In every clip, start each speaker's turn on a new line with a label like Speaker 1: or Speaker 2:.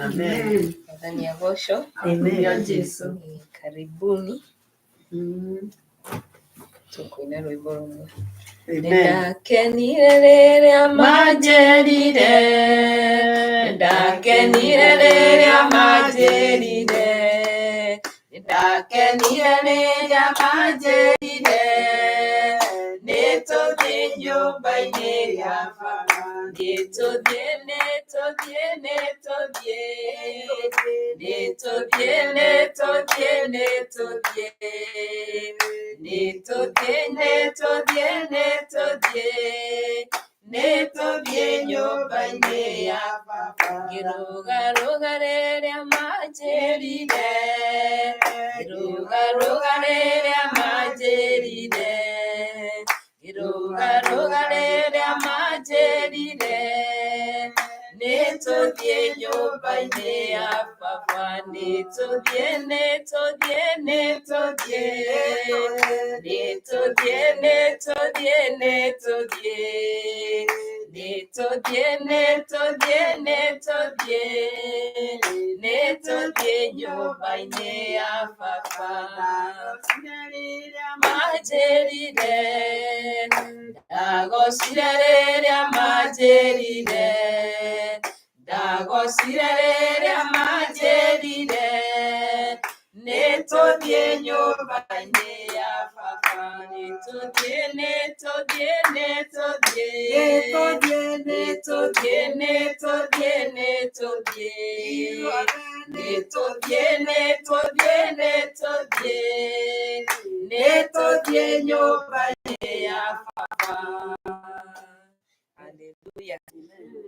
Speaker 1: Amen.
Speaker 2: Mwathani agocwo.
Speaker 1: Amen.
Speaker 3: Jesu.
Speaker 2: Karibuni. Tũkũina rwĩmbo rũmwe.
Speaker 1: Amen.
Speaker 2: Nĩndakenire rĩrĩa manjĩrire, nĩndakenire rĩrĩa manjĩrire, nĩndakenire rĩrĩa manjĩrire, nĩtũthiĩ nyũmba-inĩ ya baba, nĩtũthiĩ, nĩtũthiĩ, nĩtũthiĩ, nĩtũthiĩ, nĩtũthiĩ, nĩtũthiĩ, nĩtũthiĩ, nĩtũthiĩ, nĩtũthiĩ, nĩtũthiĩ nyũmba-inĩ ya baba. Ngĩrũgarũga rĩrĩa manjĩrire, ngĩrũgarũga rĩrĩa manjĩrire, ngĩrũgarũga rĩrĩa manjĩrire, nĩtũthiĩ nyũmba-inĩ ya baba, nĩtũthiĩ, nĩtũthiĩ, nĩtũthiĩ, nĩtũthiĩ, nĩtũthiĩ, nĩtũthiĩ, nĩtũthiĩ, nĩtũthiĩ, nĩtũthiĩ, nĩtũthiĩ nyũmba-inĩ ya baba. Manjĩrire, ndagocire rĩrĩa manjĩrire, ndagocire rĩrĩa manjĩrire, nĩtũthiĩ nyũmba-inĩ ya baba, nĩtũthiĩ, nĩtũthiĩ, nĩtũthiĩ, nĩtũthiĩ, nĩtũthiĩ, nĩtũthiĩ, nĩtũthiĩ, nĩtũthiĩ, nĩtũthiĩ, nĩtũthiĩ nyũmba-inĩ ya baba. Haleluya.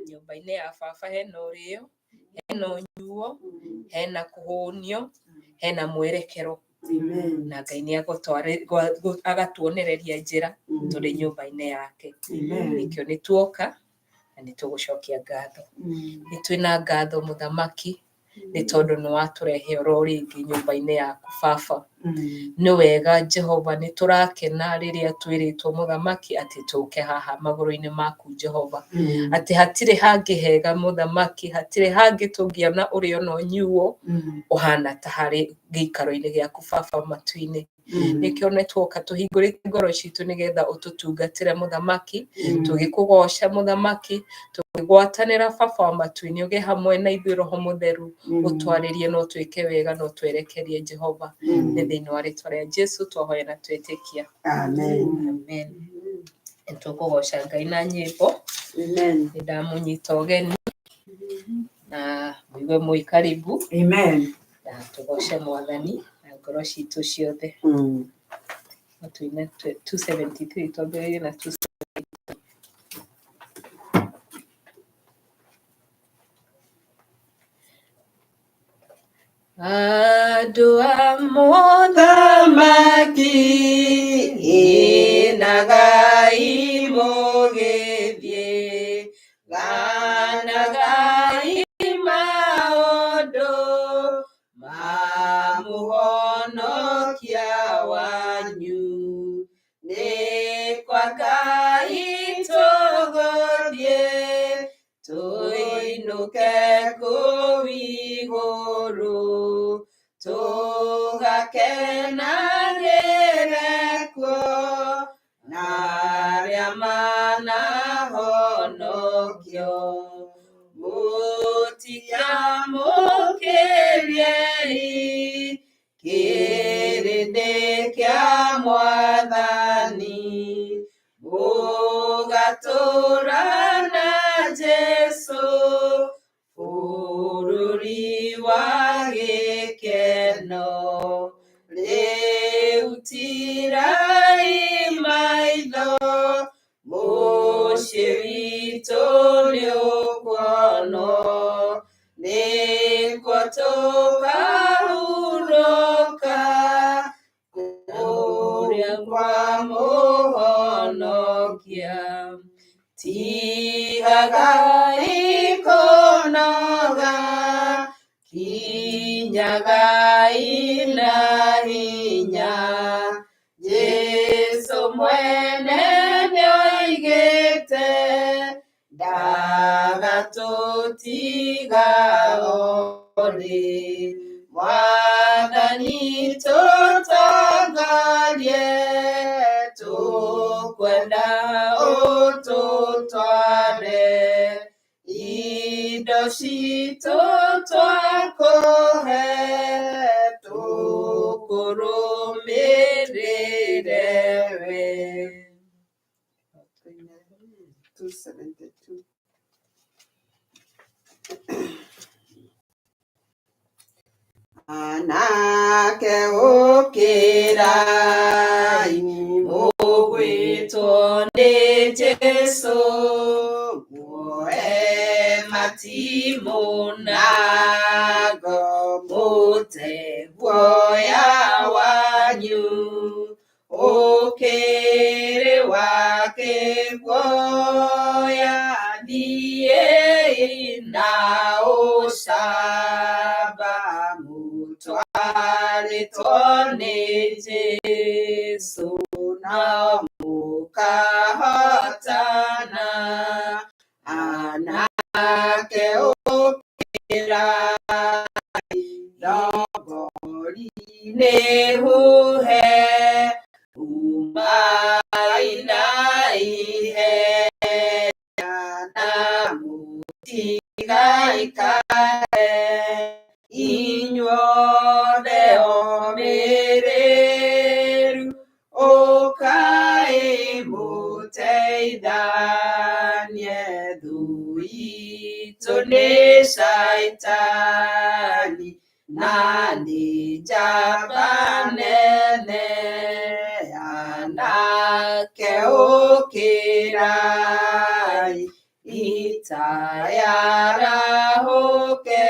Speaker 2: Nyũmba-inĩ ya baba hena ũrĩo, hena ũnyuo, hena kũhũnio, hena mwerekero.
Speaker 1: Amen.
Speaker 2: Na Ngai nĩ agatuonereria njĩra tũrĩ nyũmba-inĩ yake.
Speaker 1: Amen.
Speaker 2: Nĩkĩo nĩ tuoka na nĩ tũgũcokia ngatho. Nĩ twĩna ngatho mũthamaki nĩ tondũ nĩ watũrehe oro rĩngĩ nyũmba-inĩ yaku baba. Nĩ wega Jehova, nĩ tũrakena rĩrĩa twĩrĩtwo mũthamaki atĩ tũke haha magũrũ-inĩ maku Jehova, atĩ hatirĩ hangĩ hega mũthamaki, hatirĩ hangĩ tũngĩona ũrĩo na ũnyuo ũhana ta harĩ gĩikaro-inĩ gĩaku baba matu-inĩ. Nĩkĩo nĩ tuoka tũhingũrĩte ngoro citũ nĩgetha ũtũtungatĩre mũthamaki, tũgĩkũgoca mũthamaki, tũgĩgwatanĩra baba wa matu-inĩ, ũgĩe hamwe na ithuĩ roho mũtheru, ũtwarĩrie na ũtwĩke wega na ũtwerekerie Jehova. Nĩ thĩinĩ wa rĩtwa rĩa Jesu twahoya na twetĩkia.
Speaker 1: Amen.
Speaker 2: Amen. Nĩ tũkũgoca Ngai na nyĩmbo.
Speaker 1: Amen.
Speaker 2: Nĩ ndamũnyita ũgeni na mũigue mwĩ karibu.
Speaker 1: Amen.
Speaker 2: Na tũgoce mwathani na ngoro citũ ciothe. Tũine 273, twambĩrĩrie na 273. Andũ a mũthamaki, inagai mũgĩthiĩ, ganagai maũndũ ma mũhonokia wanyu. Nĩ kwa Ngai tũgũthiĩ, tũinũke kũu igũrũ, tũgakenagĩre kuo na arĩa manahonokio. Mũtikamũkĩriei kĩrĩndĩ kĩa mwathani, mũgatũũra na Jesũ bũrũri wa gĩkeno. Rĩu tirai maitho, mũciĩ witũ nĩũkuonwo, nĩkuo tũkahurũka kũrĩa kwa mũhonokia. Tigagai kũnoga, kinyagai na hinya, Jesũ mwene nĩoigĩte ndagatũtiga o.
Speaker 3: rĩ, Mwathani tũtongorie, tũkwenda ũtũtware, indo citũ twakũhe, tũkũrũmĩrĩre we.
Speaker 1: 272. Anake ũkĩrai,
Speaker 2: Mũgwĩtwo nĩ Jesũ,
Speaker 3: muoe
Speaker 2: matimũ na
Speaker 3: nago
Speaker 2: mũte guoya wanyu, ũkĩrĩ wake guoya, thiĩi na ũcamba, mũtwarĩtwo nĩ Jesũ,
Speaker 3: na mũkahotana. Anake ũkĩrai, thogori nĩ huhe, umai na ihenya, na mũtigaikare, inyuothe omĩrĩru, ũkai mũteithanie, thũ itũ nĩ Caitani, na nĩ njamba nene. Anake ũkĩrai, ita yarahũke,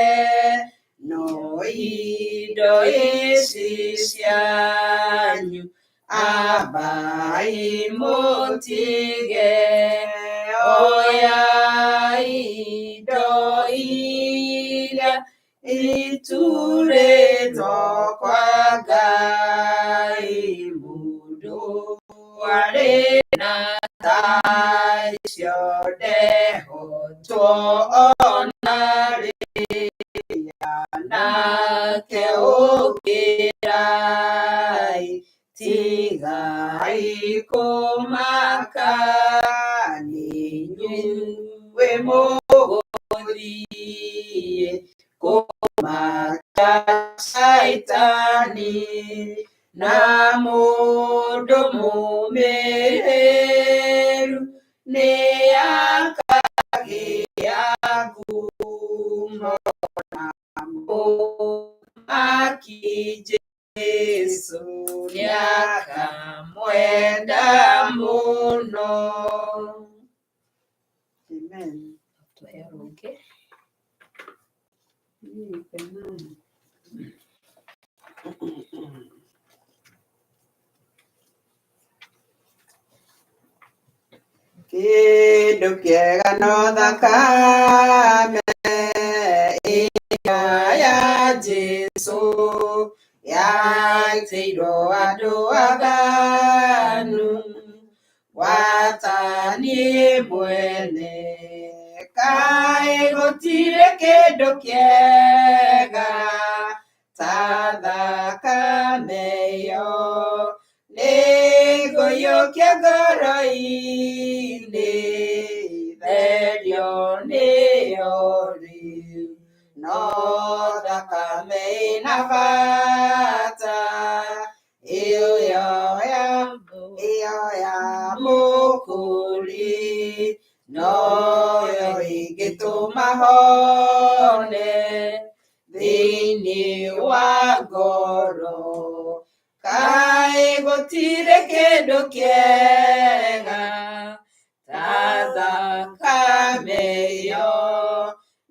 Speaker 3: no indo ici cianyu ambai mũtige, oyai indo iria iturĩtwo kwa Ngai, mũndũ arĩ na tha icio ndehotwo ona rĩ. Anake ũkĩrai, tigai kũmaka, nĩ inyuĩ mũgũthiĩ kũmakia Caitani, na mũndũ mũmĩrĩru nĩ akagĩa ngumo, na mũthamaki Jesũ nĩakamwenda mũno.
Speaker 1: Amen.
Speaker 2: Tũhe rũngĩ.
Speaker 1: Amen.
Speaker 3: Kĩndũ kĩega no thakame ĩrĩa ya Jesũ yaitĩirwo andũ aganu, gwata niĩ mwene, kaĩ gũtirĩ kĩndũ kĩega ta thakame ĩyo, nĩngũiyũkia ngoro-inĩ, therio nĩyo rĩu, no thakame ĩna bata, ĩyo ya mũkũri, noyo ĩngĩtũma hone thĩinĩ wa ngoro, kaĩ gũtirĩ kĩndũ kĩega ta thakame ĩyo,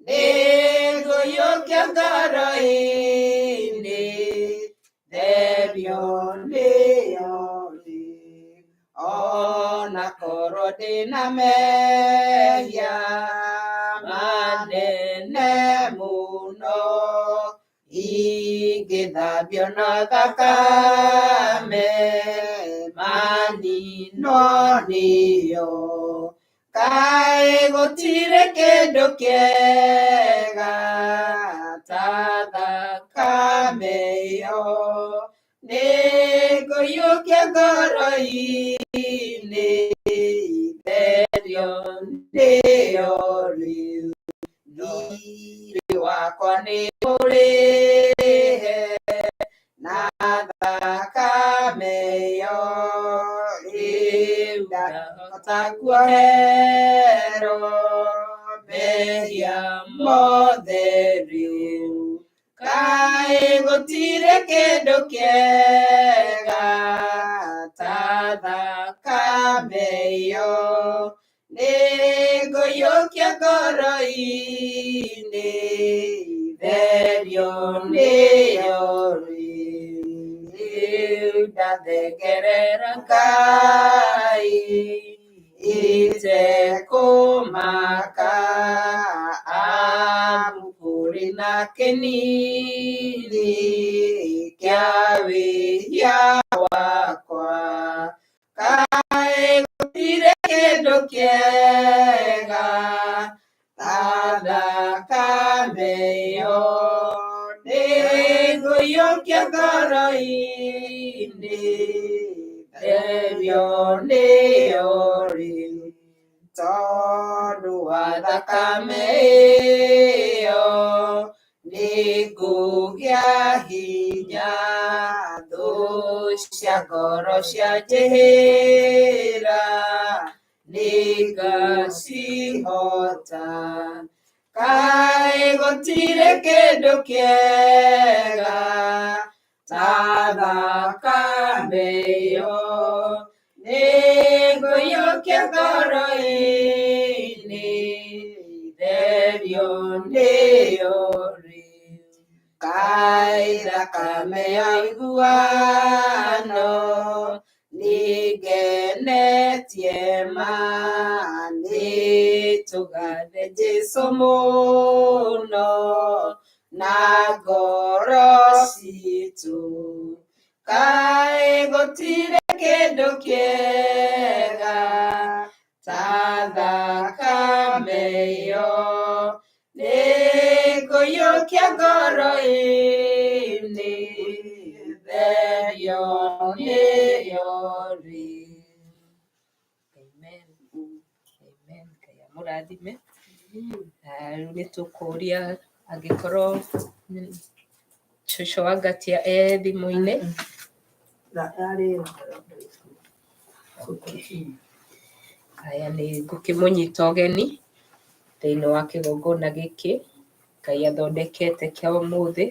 Speaker 3: nĩngũiyũkia ngoro-inĩ, therio nĩyo rĩu, ona korwo ndĩna mehia manene mũno, ingĩthambio na thakame, maninwo nĩyo, kaĩ gũtirĩ kĩndũ kĩega ta thakame ĩyo nĩngũiyũkia ngoro-inĩ therio nĩyo rĩu thiirĩ wakwa nĩ mũrĩhe na thakame ĩyo rĩu ndahota kuoherwo mehia mothe rĩu kaĩ gũtirĩ kĩndũ kĩega ta thakame ĩyo nĩngũiyũkia ngoro-inĩ therio nĩyo rĩu ndathengerera Ngai itekũmaka amu kũrĩ na kĩnini kĩa wĩhia wakwa kaĩ gũtirĩ kĩndũ kĩega ta thakame ĩyo nĩngũiyũkia ngoro-inĩ therio nĩyo rĩu tondũ wa thakame ĩyo nĩngũgĩa hinya thũ cia ngoro cianjĩhĩra nĩngacihota kaĩ gũtirĩ kĩndũ kĩega ta thakame ĩyo nĩngũiyũkia ngoro-inĩ therio nĩyo rĩu kaĩ thakame ya iguano nĩngenetie ma nĩtũgathe Jesũ mũno na ngoro citũ kaĩ gũtirĩ kĩndũ kĩega ta thakame ĩyo nĩngũiyũkia ngoro-inĩ therio nĩyo rĩu.
Speaker 2: Amen. Amen. Ngai amũrathime. Na rĩu nĩ tũkũria angĩkorwo cũcũ wa Ngatia e thimũ-inĩ. Aya nĩ ngũkĩmũnyita ũgeni thĩinĩ wa kĩgongona gĩkĩ Ngai athondekete kĩa ũmũthĩ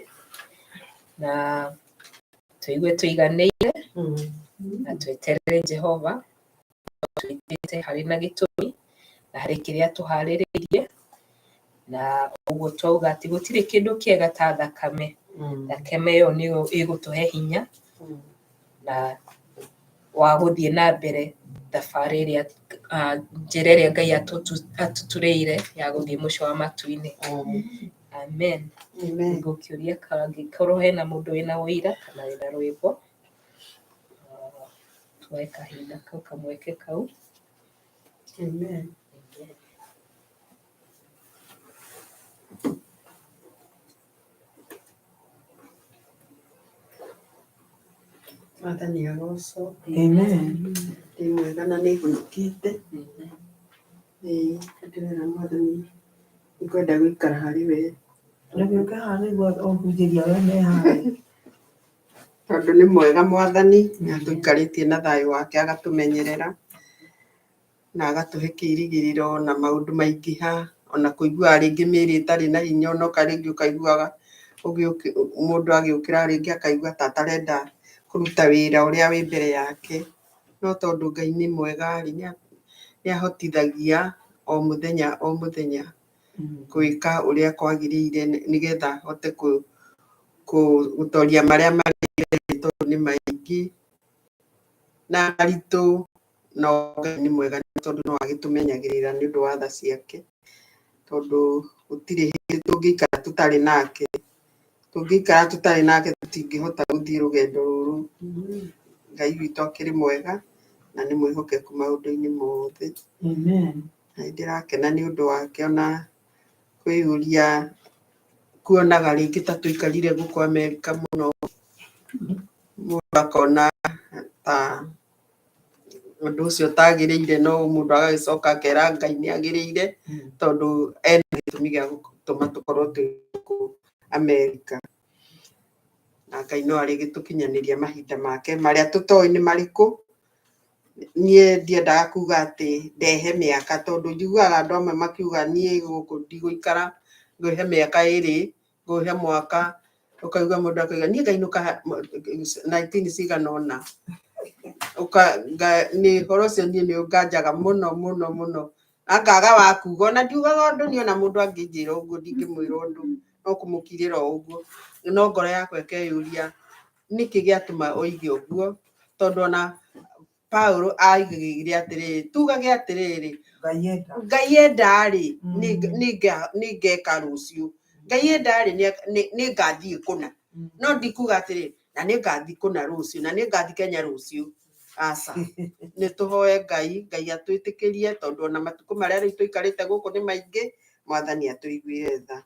Speaker 2: na tũigue tũiganĩire na tweterere Jehova twĩtĩte harĩ na gĩtũmi na harĩ kĩrĩa tũharĩrĩirie na ũguo twauga atĩ gũtirĩ kĩndũ kĩega ta thakame. Thakame ĩyo nĩyo ĩgũtũhe hinya na wa gũthiĩ na mbere thabarĩ ĩrĩa njĩra ĩrĩa Ngai atũturĩire ya gũthiĩ mũciĩ wa matu-inĩ. Amen. Ngũkĩũria angĩkorwo hena mũndũ wĩna ũira kana wĩna rwĩmbo, tuoe kahinda kau kamweke kau.
Speaker 1: Amen. Mwathani agocwo.
Speaker 4: Amen.
Speaker 1: Ndĩ mwega na nĩ honokete. Ĩĩ ndĩrera Mwathani nĩngwenda gũikara harĩ we.
Speaker 4: Ndũgĩũke haha nĩguo ũhunjĩrie arĩa me harĩa.
Speaker 1: Tondũ nĩ mwega Mwathani, nĩ atũikarĩtie na thayũ wake agatũmenyerera na agatũhe kĩĩrĩgĩrĩro na maũndũ maingĩha, ona kũiguaga rĩngĩ mĩĩrĩ ĩtarĩ na hinya onoka rĩngĩ ũkaiguaga mũndũ agĩũkĩra rĩngĩ akaigua ta atarenda kũruta wĩra ũrĩa wĩ mbere yake. No tondũ Ngai nĩ mwega rĩ, nĩ ahotithagia o mũthenya o mũthenya gwĩka ũrĩa kwagĩrĩire nĩgetha ahote gũtoria marĩa marĩ mbere tondũ nĩ maingĩ na maritũ, no Ngai nĩ mwega tondũ no agĩtũmenyagĩrĩra nĩ ũndũ wa tha ciake, tondũ gũtirĩ hĩndĩ tũngĩikara tũtarĩ nake. Tũngĩikara tũtarĩ nake tũtingĩhota gũthiĩ rũgendo rũrũ. Ngai witũ akĩrĩ mwega na nĩ mwĩhokeku maũndũ-inĩ mothe.
Speaker 4: Amen.
Speaker 1: Na nĩ ndĩrakena nĩ ũndũ wake ona kwĩyũria Kuonaga rĩngĩ ta tũikarire gũkũ Amerika mũno, mũndũ akona ta ũndũ ũcio ũtagĩrĩire, no mũndũ agagĩcoka akera Ngai nĩ agĩrĩire tondũ ena gĩtũmi gĩa gũtũma tũkorwo twĩ gũkũ Amerika. Na Ngai no arĩgĩtũkinyanĩria mahinda make marĩa tũtoĩ nĩ marĩkũ. Niĩ ndiendaga kuga atĩ ndehe mĩaka tondũ njiguaga andũ amwe makiuga niĩ gũkũ ndigũikara, ngwĩhe mĩaka ĩrĩ, ngwĩhe mwaka, ũkaigua mũndũ akauga niĩ ngainũka 19 cigana ũna. Nĩ ũhoro ũcio niĩ nĩ ũnganjaga mũno mũno mũno, na ngaga wa kuga, ona ndiugaga ũndũ niĩ, ona mũndũ angĩnjĩra ũguo ndingĩmwĩra ũndũ, no kũmũkirĩra o ũguo, no ngoro yakwa ĩkeyũria nĩkĩ gĩatũma oige ũguo, tondũ ona Paulo aigire atĩrĩrĩ, tugage atĩrĩrĩ,
Speaker 4: Ngai enda.
Speaker 1: Ngai enda-rĩ, nĩngeka rũciũ, Ngai enda-rĩ, nĩngathiĩ kũna, no ndikuga atĩrĩ, na nĩngathiĩ kũna rũciũ, na nĩngathiĩ Kenya rũciũ, aca. Nĩ tũhoe Ngai, Ngai atwĩtĩkĩrie, tondũ ona matukũ marĩa rĩu tũikarĩte gũkũ nĩ maingĩ, Mwathani atũiguĩre tha,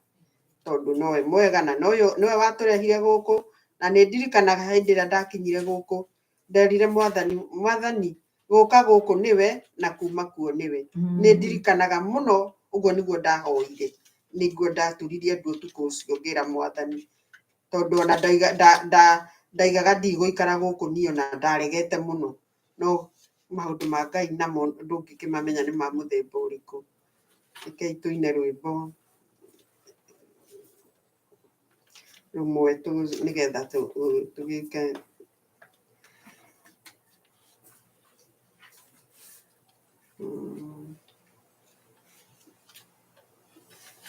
Speaker 1: tondũ nowe mwega na nowe watũrehire gũkũ. Na nĩ ndirikanaga hĩndĩ ĩrĩa ndakinyire gũkũ, nderire Mwathani, Mwathani, gũka gũkũ nĩwe na kuma kuo nĩwe. Nĩ ndirikanaga mũno ũguo nĩguo ndahoire, nĩguo ndaturirie ndu ũtukũ ũcio ngĩra Mwathani, tondũ ona ndaigaga ndigũikara gũkũ niĩ, ona ndaregete mũno, no maũndũ ma Ngai namo ndũngĩkĩmamenya nĩ ma mũthemba ũrĩkũ. Rekei tũine rwĩmbo rũmwe nĩgetha tũgĩke.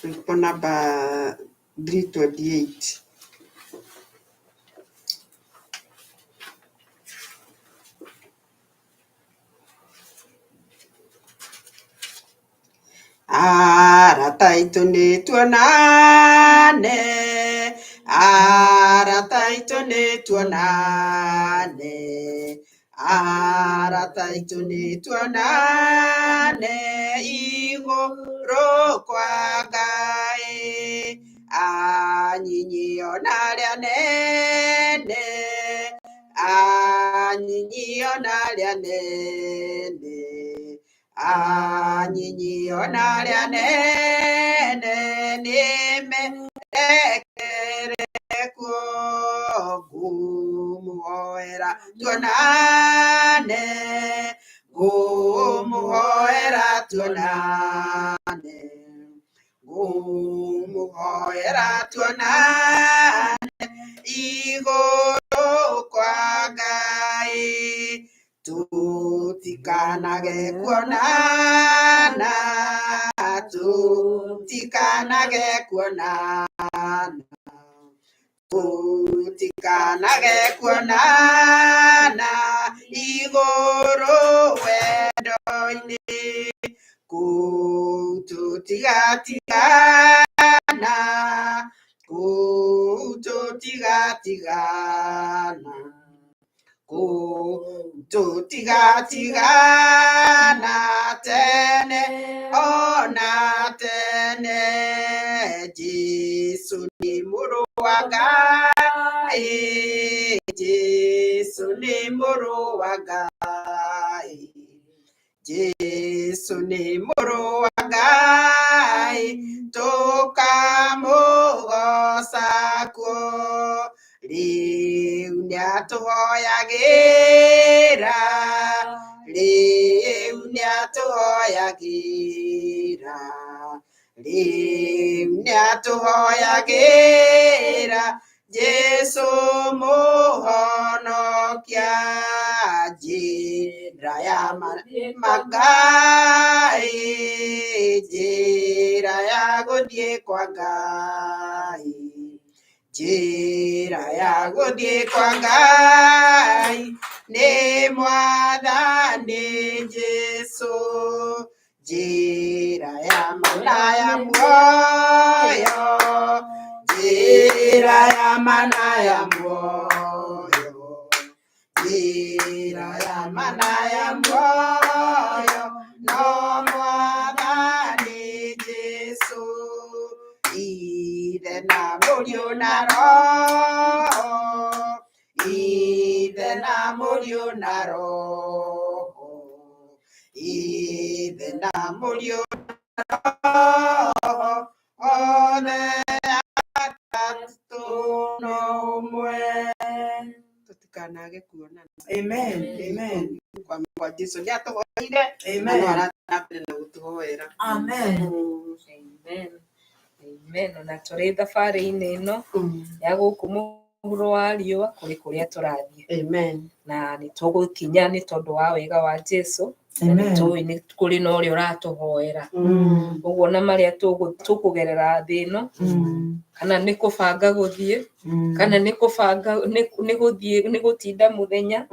Speaker 1: Rwĩmbo namba 328. Arata aitũ nĩ tuonane, arata aitũ nĩ tuonane, arata aitũ nĩ tuonane igũrũ kwa Ngai. Anyinyi ona arĩa nene, anyinyi ona arĩa nene, anyinyi ona arĩa nene nĩmerekere kuo, ngũmũhoera tuonane, ngũmũhoera tuonane, ngũmũhoera tuonane igũrũ kwa Ngai. Tũtikanage kuonana, tũtikanage kuonana, tũtikanage kuonana igũrũ wendo-inĩ, kũu tũtigatigana, kũu tũtigatigana, kũu tũtigatigana tene ona tene. Jesũ nĩ mũrũ wa Ngai, Jesũ nĩ mũrũ wa Ngai, Jesũ nĩ mũrũ wa Ngai, tũkamũgoca kuo. Rĩu nĩatũhoyagĩra, rĩu nĩatũhoyagĩra, rĩu nĩatũhoyagĩra, Jesũ mũhonokia, njĩra ya Ngai, njĩra ya gũthiĩ kwa Ngai, njĩra ya gũthiĩ kwa Ngai nĩ Mwathani Jesũ, njĩra ya mana ya muoyo, njĩra ya mana ya muoyo, njĩra ya mana ya muoyo, no Mwathani Jesũ, Ithe na na Roho, Ithe na Mũriũ na Roho, Ithe na Mũriũ na Roho, othe atatũ no ũmwe. Tũtikanage kuonana.
Speaker 4: Amen. Amen.
Speaker 1: Kwa Jesu nĩ atũhoeire na no
Speaker 4: Amen.
Speaker 1: arathiĩ na mbere na gũtũhoera.
Speaker 4: Amen.
Speaker 2: Amen. Amen. Ona tũrĩ thabarĩ-inĩ ĩno ya gũkũ mũhuro wa riũa kũrĩ kũrĩa tũrathiĩ
Speaker 1: Amen.
Speaker 2: na nĩ tũgũkinya nĩ tondũ wa wega wa Jesu na nĩ
Speaker 4: Amen.
Speaker 2: tũĩ nĩ kũrĩ na ũrĩa ũratũhoera ũguo na marĩa tũkũgerera thĩ ĩno kana nĩ kũbanga gũthiĩ kana nĩ kũbanga nĩ gũthiĩ nĩ gũtinda mũthenya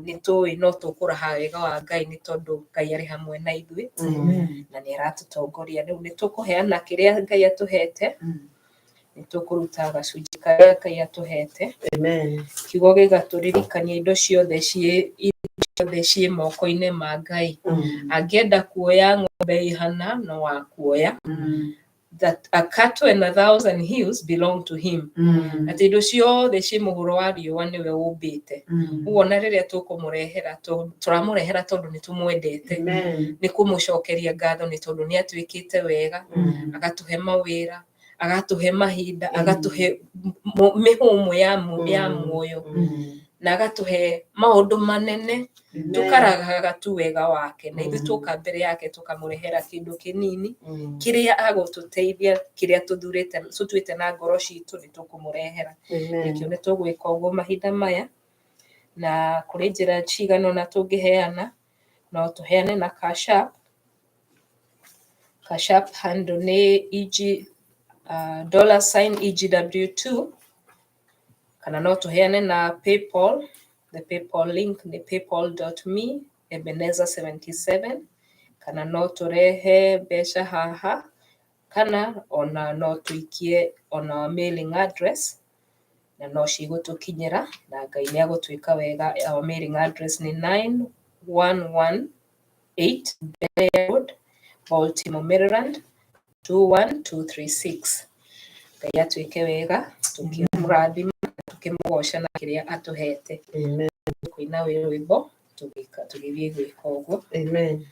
Speaker 2: nĩ tũĩ no tũkũraha wega wa Ngai nĩ tondũ Ngai arĩ hamwe na ithuĩ
Speaker 4: Amen.
Speaker 2: na nĩ aratũtongoria rĩu nĩ tũkũheana kĩrĩa Ngai atũhete nĩ tũkũruta gacunjĩ karĩa Ngai atũhete
Speaker 1: Amen.
Speaker 2: kiugo gĩgatũririkania indo ciothe ciothe ciĩ moko-inĩ ma Ngai angĩenda kuoya ng'ombe ihana no akuoya, that a cattle and a thousand hills belong to him, atĩ indo ciothe ciĩ mũhuro wa riũa nĩwe ũmbĩte. Ũguo na rĩrĩa tũkũmũrehera tũramũrehera tondũ nĩ tũmwendete,
Speaker 1: Amen.
Speaker 2: nĩ kũmũcokeria ngatho nĩ tondũ nĩ atwĩkĩte wega, agatũhe mawĩra, agatũhe mahinda, agatũhe mĩhũmũ ya muoyo na agatũhe maũndũ manene tũkaragaga tu wega wake na ithuĩ tũka mbere yake tũkamũrehera kĩndũ kĩnini kĩrĩa agũtũteithia kĩrĩa tũthurĩte tũtuĩte na ngoro citũ nĩ tũkũmũrehera. Nĩkĩo nĩ tũgwĩka ũguo mahinda maya na kũrĩ njĩra cigana ũna tũngĩheana. No tũheane na Cash App. Cash App handle nĩ EG dollar sign EGW2, kana no tũheane na PayPal. The PayPal link nĩ paypal.me Ebenezer 77, kana no tũrehe mbeca haha kana ona no tũikie ona mailing address na no cigũtũkinyĩra na Ngai nĩ agũtwĩka wega. Our mailing address nĩ 9118 Bel Road, Baltimore, Maryland 21236. Ngai atwĩke wega tũkĩmũrathima tũkĩmũgoca na kĩrĩa atũhete.
Speaker 1: Amen.
Speaker 2: Kũina rwĩmbo tũgĩthiĩ gwĩka ũguo.
Speaker 1: Amen.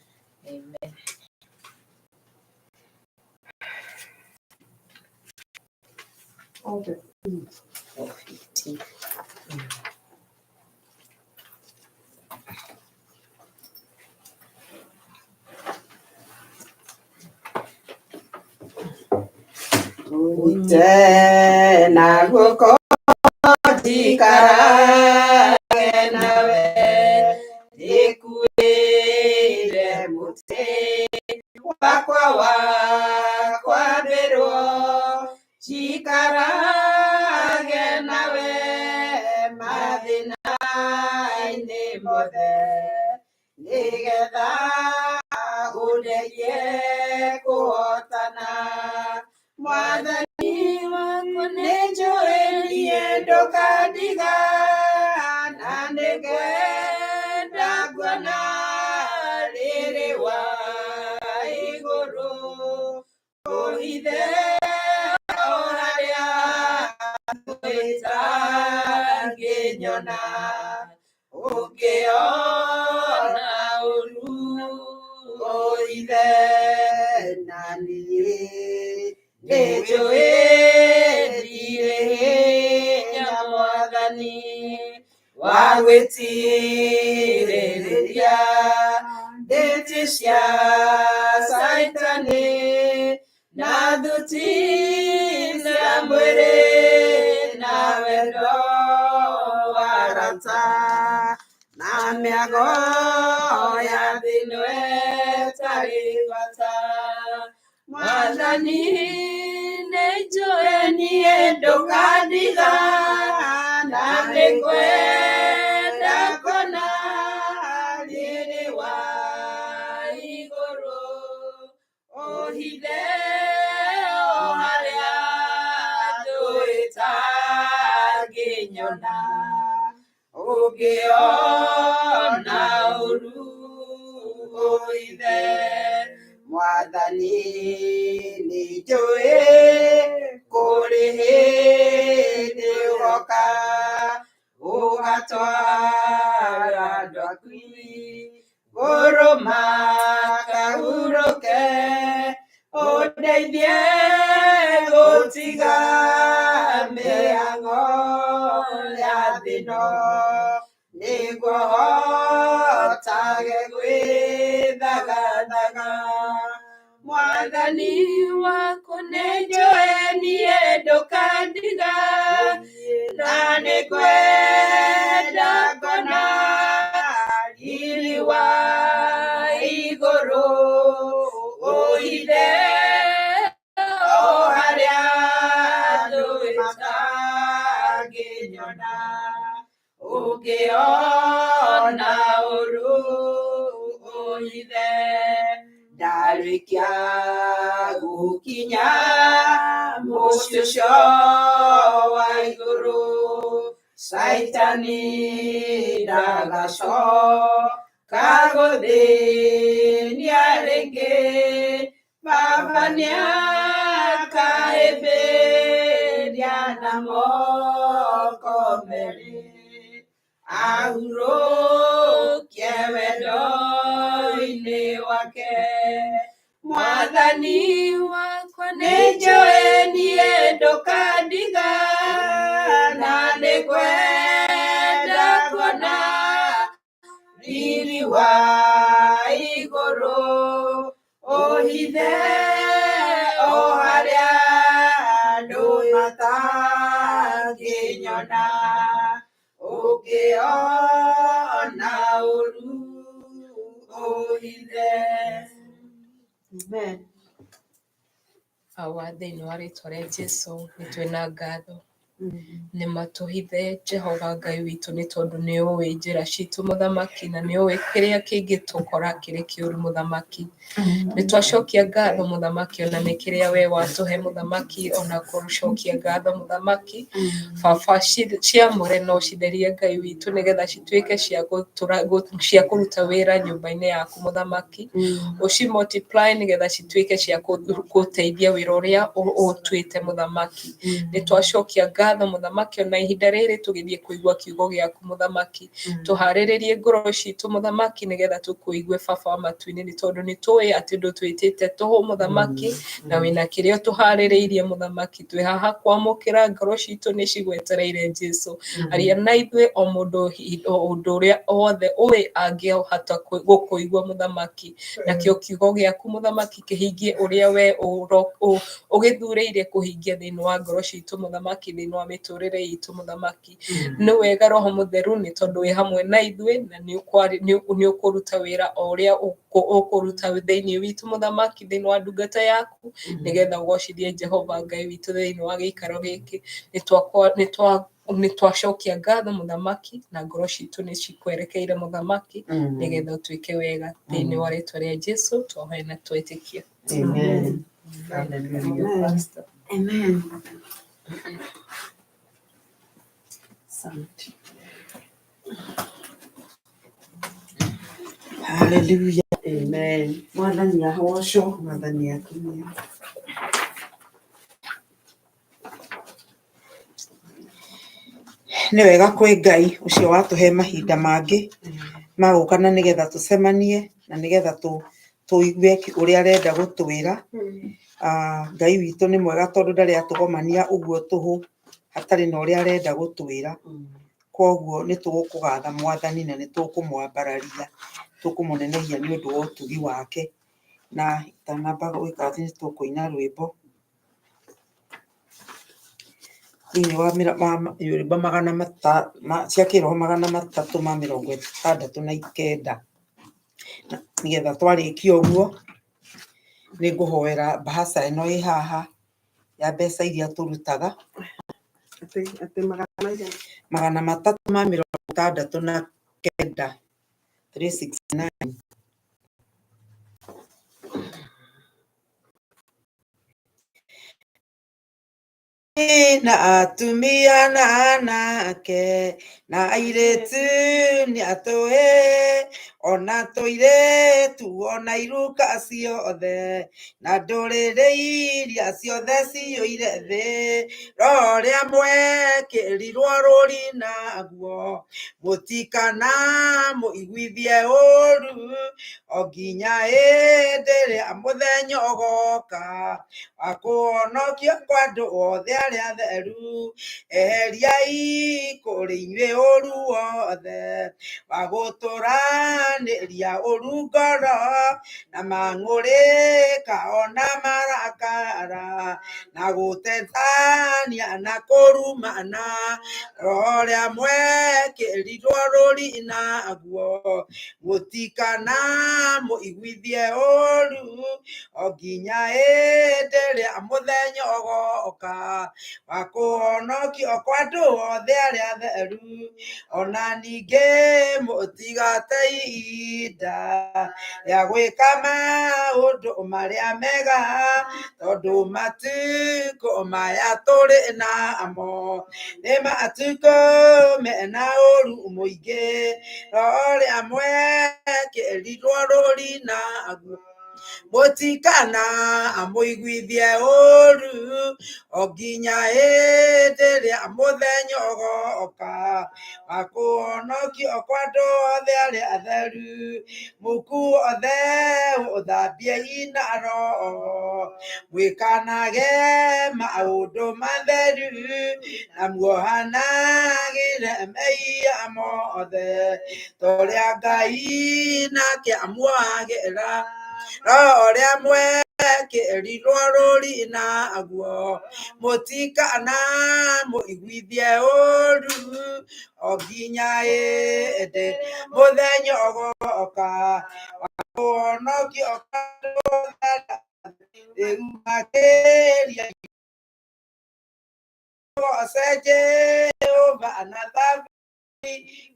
Speaker 2: Amen.
Speaker 1: Okay.
Speaker 2: 4:15.
Speaker 1: Ũnyite na guoko njikarage nawe ndĩkuĩre mũtĩ wakwa wa kwambĩrwo njikarage nawe mathĩna-inĩ mothe nĩgetha ũndeithie kũhotana. Mwathani
Speaker 2: wakwa
Speaker 1: nĩnjũĩ niĩ ndũkandiga na nĩngwenda nguona rĩrĩ wa igũrũ ũhithe o harĩa itangĩnyona ũngĩona ũru ũhithe na niĩ nĩnjũĩ ndirĩ hinya Mwathani wa gwĩtirĩrĩria ndĩtĩ cia Caitani na thuti cia mwĩrĩ na wendo wa arata na mĩago ya thĩ ĩno ĩtarĩ bata. Mwathani nĩnjũĩ niĩ ndũkandiga na nĩngwenda kuona riri wa igũrũ ũhithe o harĩa njũĩ itangĩnyona ũngĩona ũru ũhithe. Mwathani nĩnjũĩ
Speaker 3: Kũrĩ hĩndĩ ũgoka ũgatwara andũ aku igũrũ makahurũke, ũndeithie gũtiga mĩhang'o ya thĩ ĩno, nĩguo hotage gwĩthagathaga. Mwathani wakwa nĩnjũĩ niĩ ndũkandiga, na nĩngwenda kuona riri wa igũrũ, ũhithe o harĩa andũ matangĩnyona, ũngĩona ũru ũhithe. Ndarĩkia gũkinya mũciĩ ũcio wa igũrũ, Caitani ndagacoka gũthĩnia rĩngĩ, Baba nĩakahĩmbĩria na moko merĩ, ahurũkie wendo-inĩ wake. Mwathani wakwa nĩnjũĩ niĩ ndũkandiga, na nĩngwenda kuona riri wa igũrũ, ũhithe o harĩa andũ matangĩnyona, ũngĩona ũru ũhithe.
Speaker 1: Amen.
Speaker 2: Awa thĩinĩ wa rĩtwa rĩa Jesu nĩ twĩna ngatho nĩ matũhithe Jehova Ngai witũ nĩ tondũ nĩ ũĩ njĩra citũ mũthamaki na nĩ ũĩ kĩrĩa kĩngĩtũkora kĩrĩ kĩũru mũthamaki. Nĩ twacokia ngatho mũthamaki ona nĩ kĩrĩa we watũhe mũthamaki ona kũcokia ngatho mũthamaki. Baba ciamũre no citherie Ngai witũ nĩgetha cituĩke cia cia kũruta wĩra nyũmba-inĩ yaku mũthamaki. Ũci multiply nĩgetha cituĩke cia gũteithia wĩra ũrĩa ũtuĩte mũthamaki. Nĩ twacokia ngatho mũthamaki ona ihinda rĩrĩ tũgĩthiĩ kũigua kiugo gĩaku mũthamaki. Tũharĩrĩrie ngoro citũ mũthamaki nĩgetha tũkũigue baba wa matu-inĩ nĩ tondũ nĩ tũĩ atĩ ndũtwĩtĩte tũhũ mũthamaki na wĩna kĩrĩa ũtũharĩrĩirie mũthamaki. Twĩ haha kwamũkĩra ngoro citũ nĩ cigwetereire Jesu. Aria na ithuĩ o mũndũ o ũndũ ũrĩa wothe ũĩ angĩhota gũkũigua mũthamaki. Nakĩo kiugo gĩaku mũthamaki kĩhingie ũrĩa we ũgĩthurĩire kũhingia thĩinĩ wa ngoro citũ mũthamaki, thĩinĩ wa mĩtũrĩre itũ mũthamaki. Nĩ wega Roho Mũtheru nĩ tondũ wĩ hamwe na ithuĩ na nĩ ũkũruta wĩra o ũrĩa ũkũruta thĩinĩ witũ mũthamaki, thĩinĩ wa ndungata yaku nĩgetha ũgocithie Jehova Ngai witũ thĩinĩ wa gĩikaro gĩkĩ. Nĩ twacokia ngatho mũthamaki na ngoro citũ nĩ cikwerekeire mũthamaki nĩgetha ũtuĩke wega thĩinĩ wa rĩtwa rĩa Jesu twahoya na twetĩkia.
Speaker 1: Amen. Hallelujah. Amen. Asante. Hallelujah. Amen.
Speaker 4: Mwathani agocwo.
Speaker 1: Mwathani akumio.
Speaker 5: Nĩ wega kwĩ Ngai ũcio watũhe mahinda mangĩ ma gũka na nĩgetha tũcemanie na nĩgetha tũigue ũrĩa arenda gũtwĩra. Ngai witũ nĩ mwega tondũ ndarĩ atũgomania ũguo tũhũ hatarĩ na ũrĩa arenda gũtwĩra. Koguo nĩ tũgũkũgatha Mwathani na nĩ tũkũmwambararia, tũkũmũnenehia nĩ ũndũ wa ũtugi wake. Na itanamba gwĩka atĩ nĩ tũkũina rwĩmbo thĩinĩ wa rwĩmbo magana cia kĩroho 369. Nĩgetha twarĩkia ũguo nĩ ngũhoera mbahaca ĩno ĩ haha ya mbeca iria tũrutaga
Speaker 1: Atĩ magana maigana?
Speaker 5: 369 369. Na atumia na anake na airĩtu nĩ atũĩ Ona tũirĩtu ona iruka ciothe na ndũrĩrĩ iria ciothe ciyũire thĩ, roho ũrĩa mwekĩrirwo rũũri naguo mũtikana mũiguithie ũũru o nginya hĩndĩ ĩrĩa mũthenya ũgoka wa kũhonokio kwa andũ othe arĩa atheru. Eheriai kũrĩ inyuĩ ũũru wothe wa gũtũranĩria ũũru ngoro na mang'ũrĩka ona marakara na gũtetania na kũrumana, roho ũrĩa mwekĩrirwo rũũri naguo mũtikana mũiguithie ũũru o nginya hĩndĩ ĩrĩa mũthenya ũgoka wa kũhonokio kwa andũ othe arĩa atheru. Ona ningĩ mũtigate ihinda rĩa gwĩka maũndũ marĩa mega, tondũ matukũ maya tũrĩ namo nĩ matukũ mena ũũru mũingĩ. Roho ũrĩa mwekĩrirwo rũũri naguo mũtikana amũiguithie ũũru o nginya hĩndĩ ĩrĩa mũthenya ũgoka wa kũhonokio kwa andũ othe arĩa atheru. Muku othe ũthambiei na roho, mwĩkanage maũndũ matheru na muohanagĩre mehia mothe ta ũrĩa Ngai nake amuohagĩra. Roho ũrĩa mwekĩrirwo rũũri naguo mũtikana mũiguithie ũũru o nginya hĩndĩ mũthenya ũgoka wa kũhonokio kwa andũ othe arĩa rĩu makĩria goce Jehova na thambi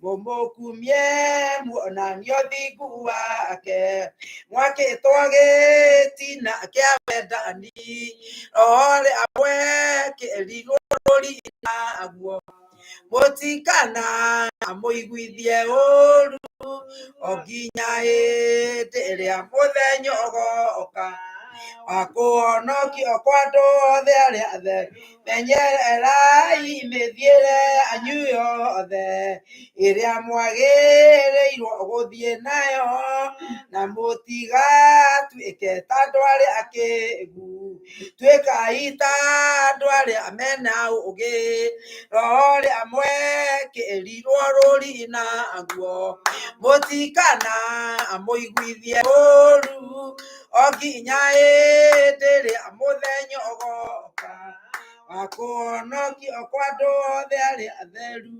Speaker 5: mũmũkumie muonanie ũthingu wake mwakĩtwo gĩtina kĩa wendani roho ũrĩa mwekĩrirwo rũũri naguo mũtikana mũiguithie ũũru o nginya hĩndĩ ĩrĩa mũthenya ũgoka wa kũhonokio kwa andũ othe arĩa atheru. Menyererai mĩthiĩre yanyu yothe ĩrĩa mwagĩrĩirwo gũthiĩ nayo, na mũtigatuĩke ta andũ arĩa akĩgu, tuĩkai ta andũ arĩa mena ũũgĩ. Roho ũrĩa mwekĩrirwo rũũri naguo mũtikana mũiguithie ũũru o nginya hĩndĩ ĩrĩa mũthenya ũgoka wa kũhonokio kwa andũ othe arĩa atheru.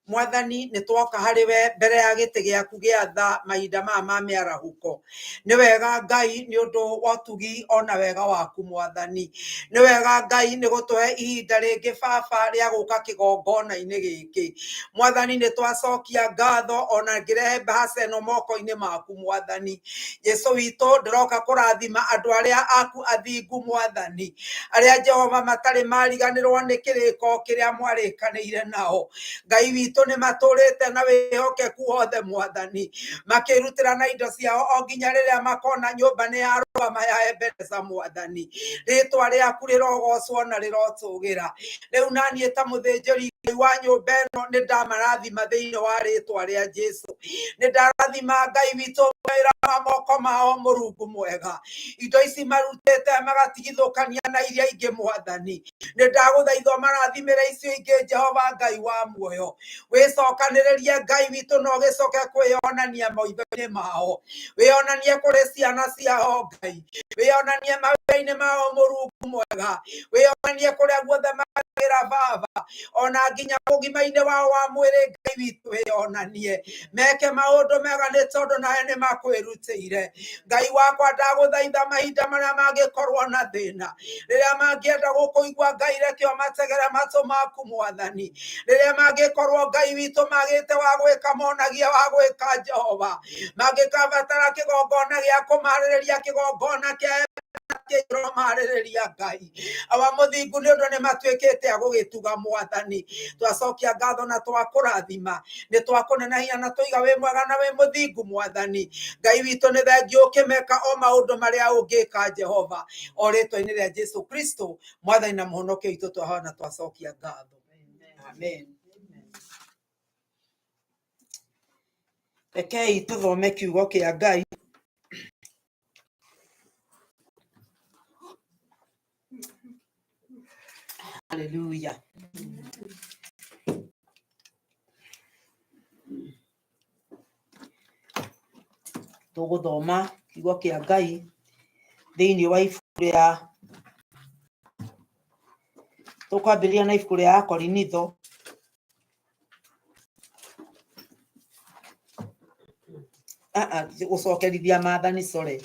Speaker 5: Mwathani, nĩ twoka harĩ we mbere ya gĩtĩ gĩaku gĩa tha mahinda maya ma mĩarahũko. Nĩ wega Ngai nĩ ũndũ wa ũtugi ona wega waku Mwathani. Nĩ wega Ngai nĩ gũtũhe ihinda rĩngĩ baba rĩa gũka kĩgongona-inĩ gĩkĩ. Mwathani nĩ twacokia ngatho ona ngĩrehe mbahaca ĩno moko-inĩ maku Mwathani. Jesu witũ ndĩroka kũrathima andũ arĩa aku athingu Mwathani, arĩa Jehova matarĩ mariganĩrwo nĩ kĩrĩko kĩrĩa mwarĩkanĩire nao. Ngai witũ nĩ matũrĩte na wĩhokeku wothe Mwathani, makĩrutĩra na indo ciao o nginya rĩrĩa makona nyũmba nĩ yarũgama ya Ebeneza Mwathani. Rĩtwa rĩaku rĩrogocwo na rĩrotũgĩra. Rĩu naniĩ ta mũthĩnjĩri Ngai wa nyũmba ĩno nĩ ndamarathima thĩinĩ wa rĩtwa rĩa Jesu. Nĩ ndarathima Ngai witũ wĩra wa moko mao Mũrungu mwega. Indo ici marutĩte magatigithũkania na iria ingĩ Mwathani. Nĩ ndagũthaitha ũmarathimĩre icio ingĩ Jehova Ngai wa muoyo. Wĩcokanĩrĩrie Ngai witũ na ũgĩcoke kwĩyonania maitho-inĩ mao. Wĩyonanie kũrĩ ciana ciao Ngai. Wĩyonanie mawĩra-inĩ mao Mũrungu mwega. Wĩyonanie kũrĩa guothe magĩra Baba. Ona nginya ũgima-inĩ wao wa mwĩrĩ Ngai witũ wĩyonanie. Meke maũndũ mega nĩ tondũ nawe nĩ makwĩrutĩire. Ngai wakwa ndagũthaitha mahinda marĩa mangĩkorwo na thĩna, rĩrĩa mangĩenda gũkũigua Ngai reke ũmategere matũ maku Mwathani. Rĩrĩa mangĩkorwo Ngai witũ magĩte wa gwĩka monagia wa gwĩka Jehova, mangĩkabatara kĩgongona gĩa kũmarĩrĩria kĩgongona kĩa kĩ ũromarĩrĩria Ngai. Awa mũthingu nĩ ũndũ nĩ matuĩkĩte a gũgĩtuga mwathani. Twacokia ngatho na twakũrathima, nĩ twakũnenehia na tũiga wĩ mwega na wĩ mũthingu mwathani. Ngai witũ nĩ thengiũ ũkĩmeka o maũndũ marĩa ũngĩka Jehova, o rĩtwa-inĩ rĩa Jesu Kristo mwathani na mũhonokia witũ twahoya na twacokia ngatho. Amen. Rekei tũthome kiugo kĩa Ngai. Haleluya. Tũgũthoma kiugo kĩa Ngai thĩinĩ wa ibuku rĩa, tũkwambĩrĩria na ibuku rĩa Akorinitho gũcokerithia maathani, sorry,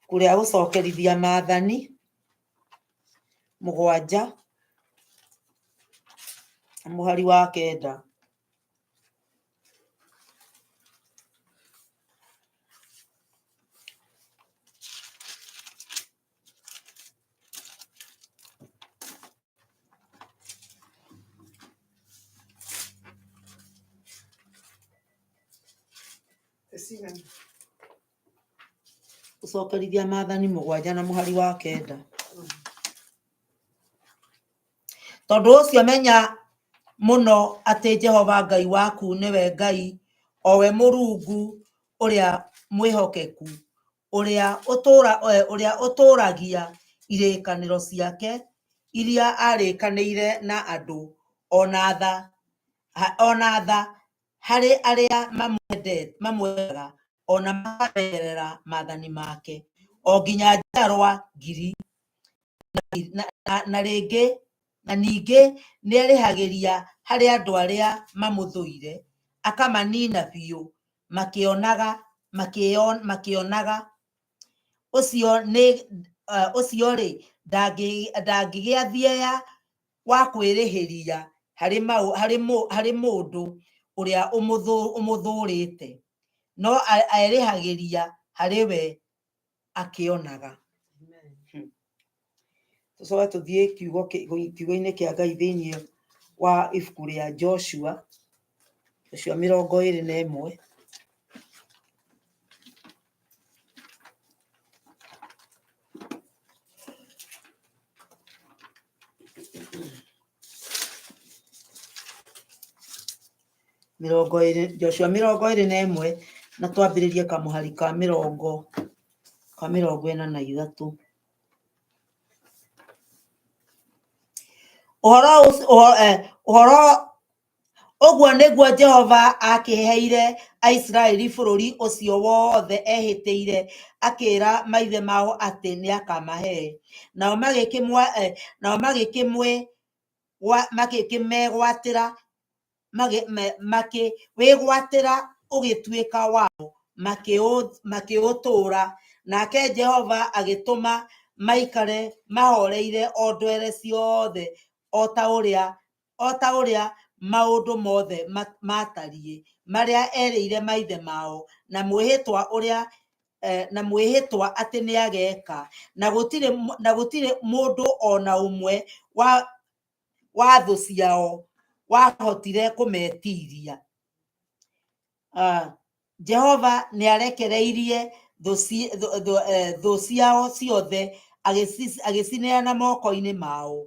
Speaker 5: ibuku rĩa gũcokerithia maathani 7 mũhari wa 9. Gũcokerithia maathani 7 na mũhari wa 9. Tondũ ũcio menya mũno atĩ Jehova Ngai waku nĩwe Ngai, o we Mũrungu ũrĩa mwĩhokeku, ũrĩa ũtũũragia irĩkanĩro ciake iria aarĩkanĩire na andũ, o na tha harĩ arĩa mamwendaga o na makamenyerera maathani make, o nginya njiarwa ngiri, na rĩngĩ na ningĩ nĩerĩhagĩria harĩ andũ arĩa mamũthũire, akamanina biũ makĩonaga. Ũcio-rĩ, ndangĩgĩa thieya wa kwĩrĩhĩria harĩ mũndũ ũrĩa ũmũthũũrĩte, no erĩhagĩria harĩ we akĩonaga. Tũcoke tũthiĩ kiugo-inĩ kĩa Ngai thĩinĩ wa ibuku rĩa Joshua, Joshua 21. 20, Joshua 21, na twambĩrĩrie kamũhari ka 43. Ũhoro ũguo nĩguo Jehova aakĩheire Aisiraeli bũrũri ũcio wothe ehĩtĩire akĩĩra maithe mao atĩ nĩakamahe. Nao magĩkĩmegwatĩra makĩwĩgwatĩra ũgĩtuĩka wao, makĩũtũũra. Nake Jehova agĩtũma maikare mahoreire o ndwere ciothe, o ta ũrĩa maũndũ mothe maatariĩ marĩa erĩire maithe mao, na mwĩhĩtwa atĩ nĩageka. Na gũtirĩ mũndũ o na ũmwe wa thũ ciao wahotire kũmetiiria. Jehova nĩarekereirie thũ ciao ciothe, agĩcineana moko-inĩ mao.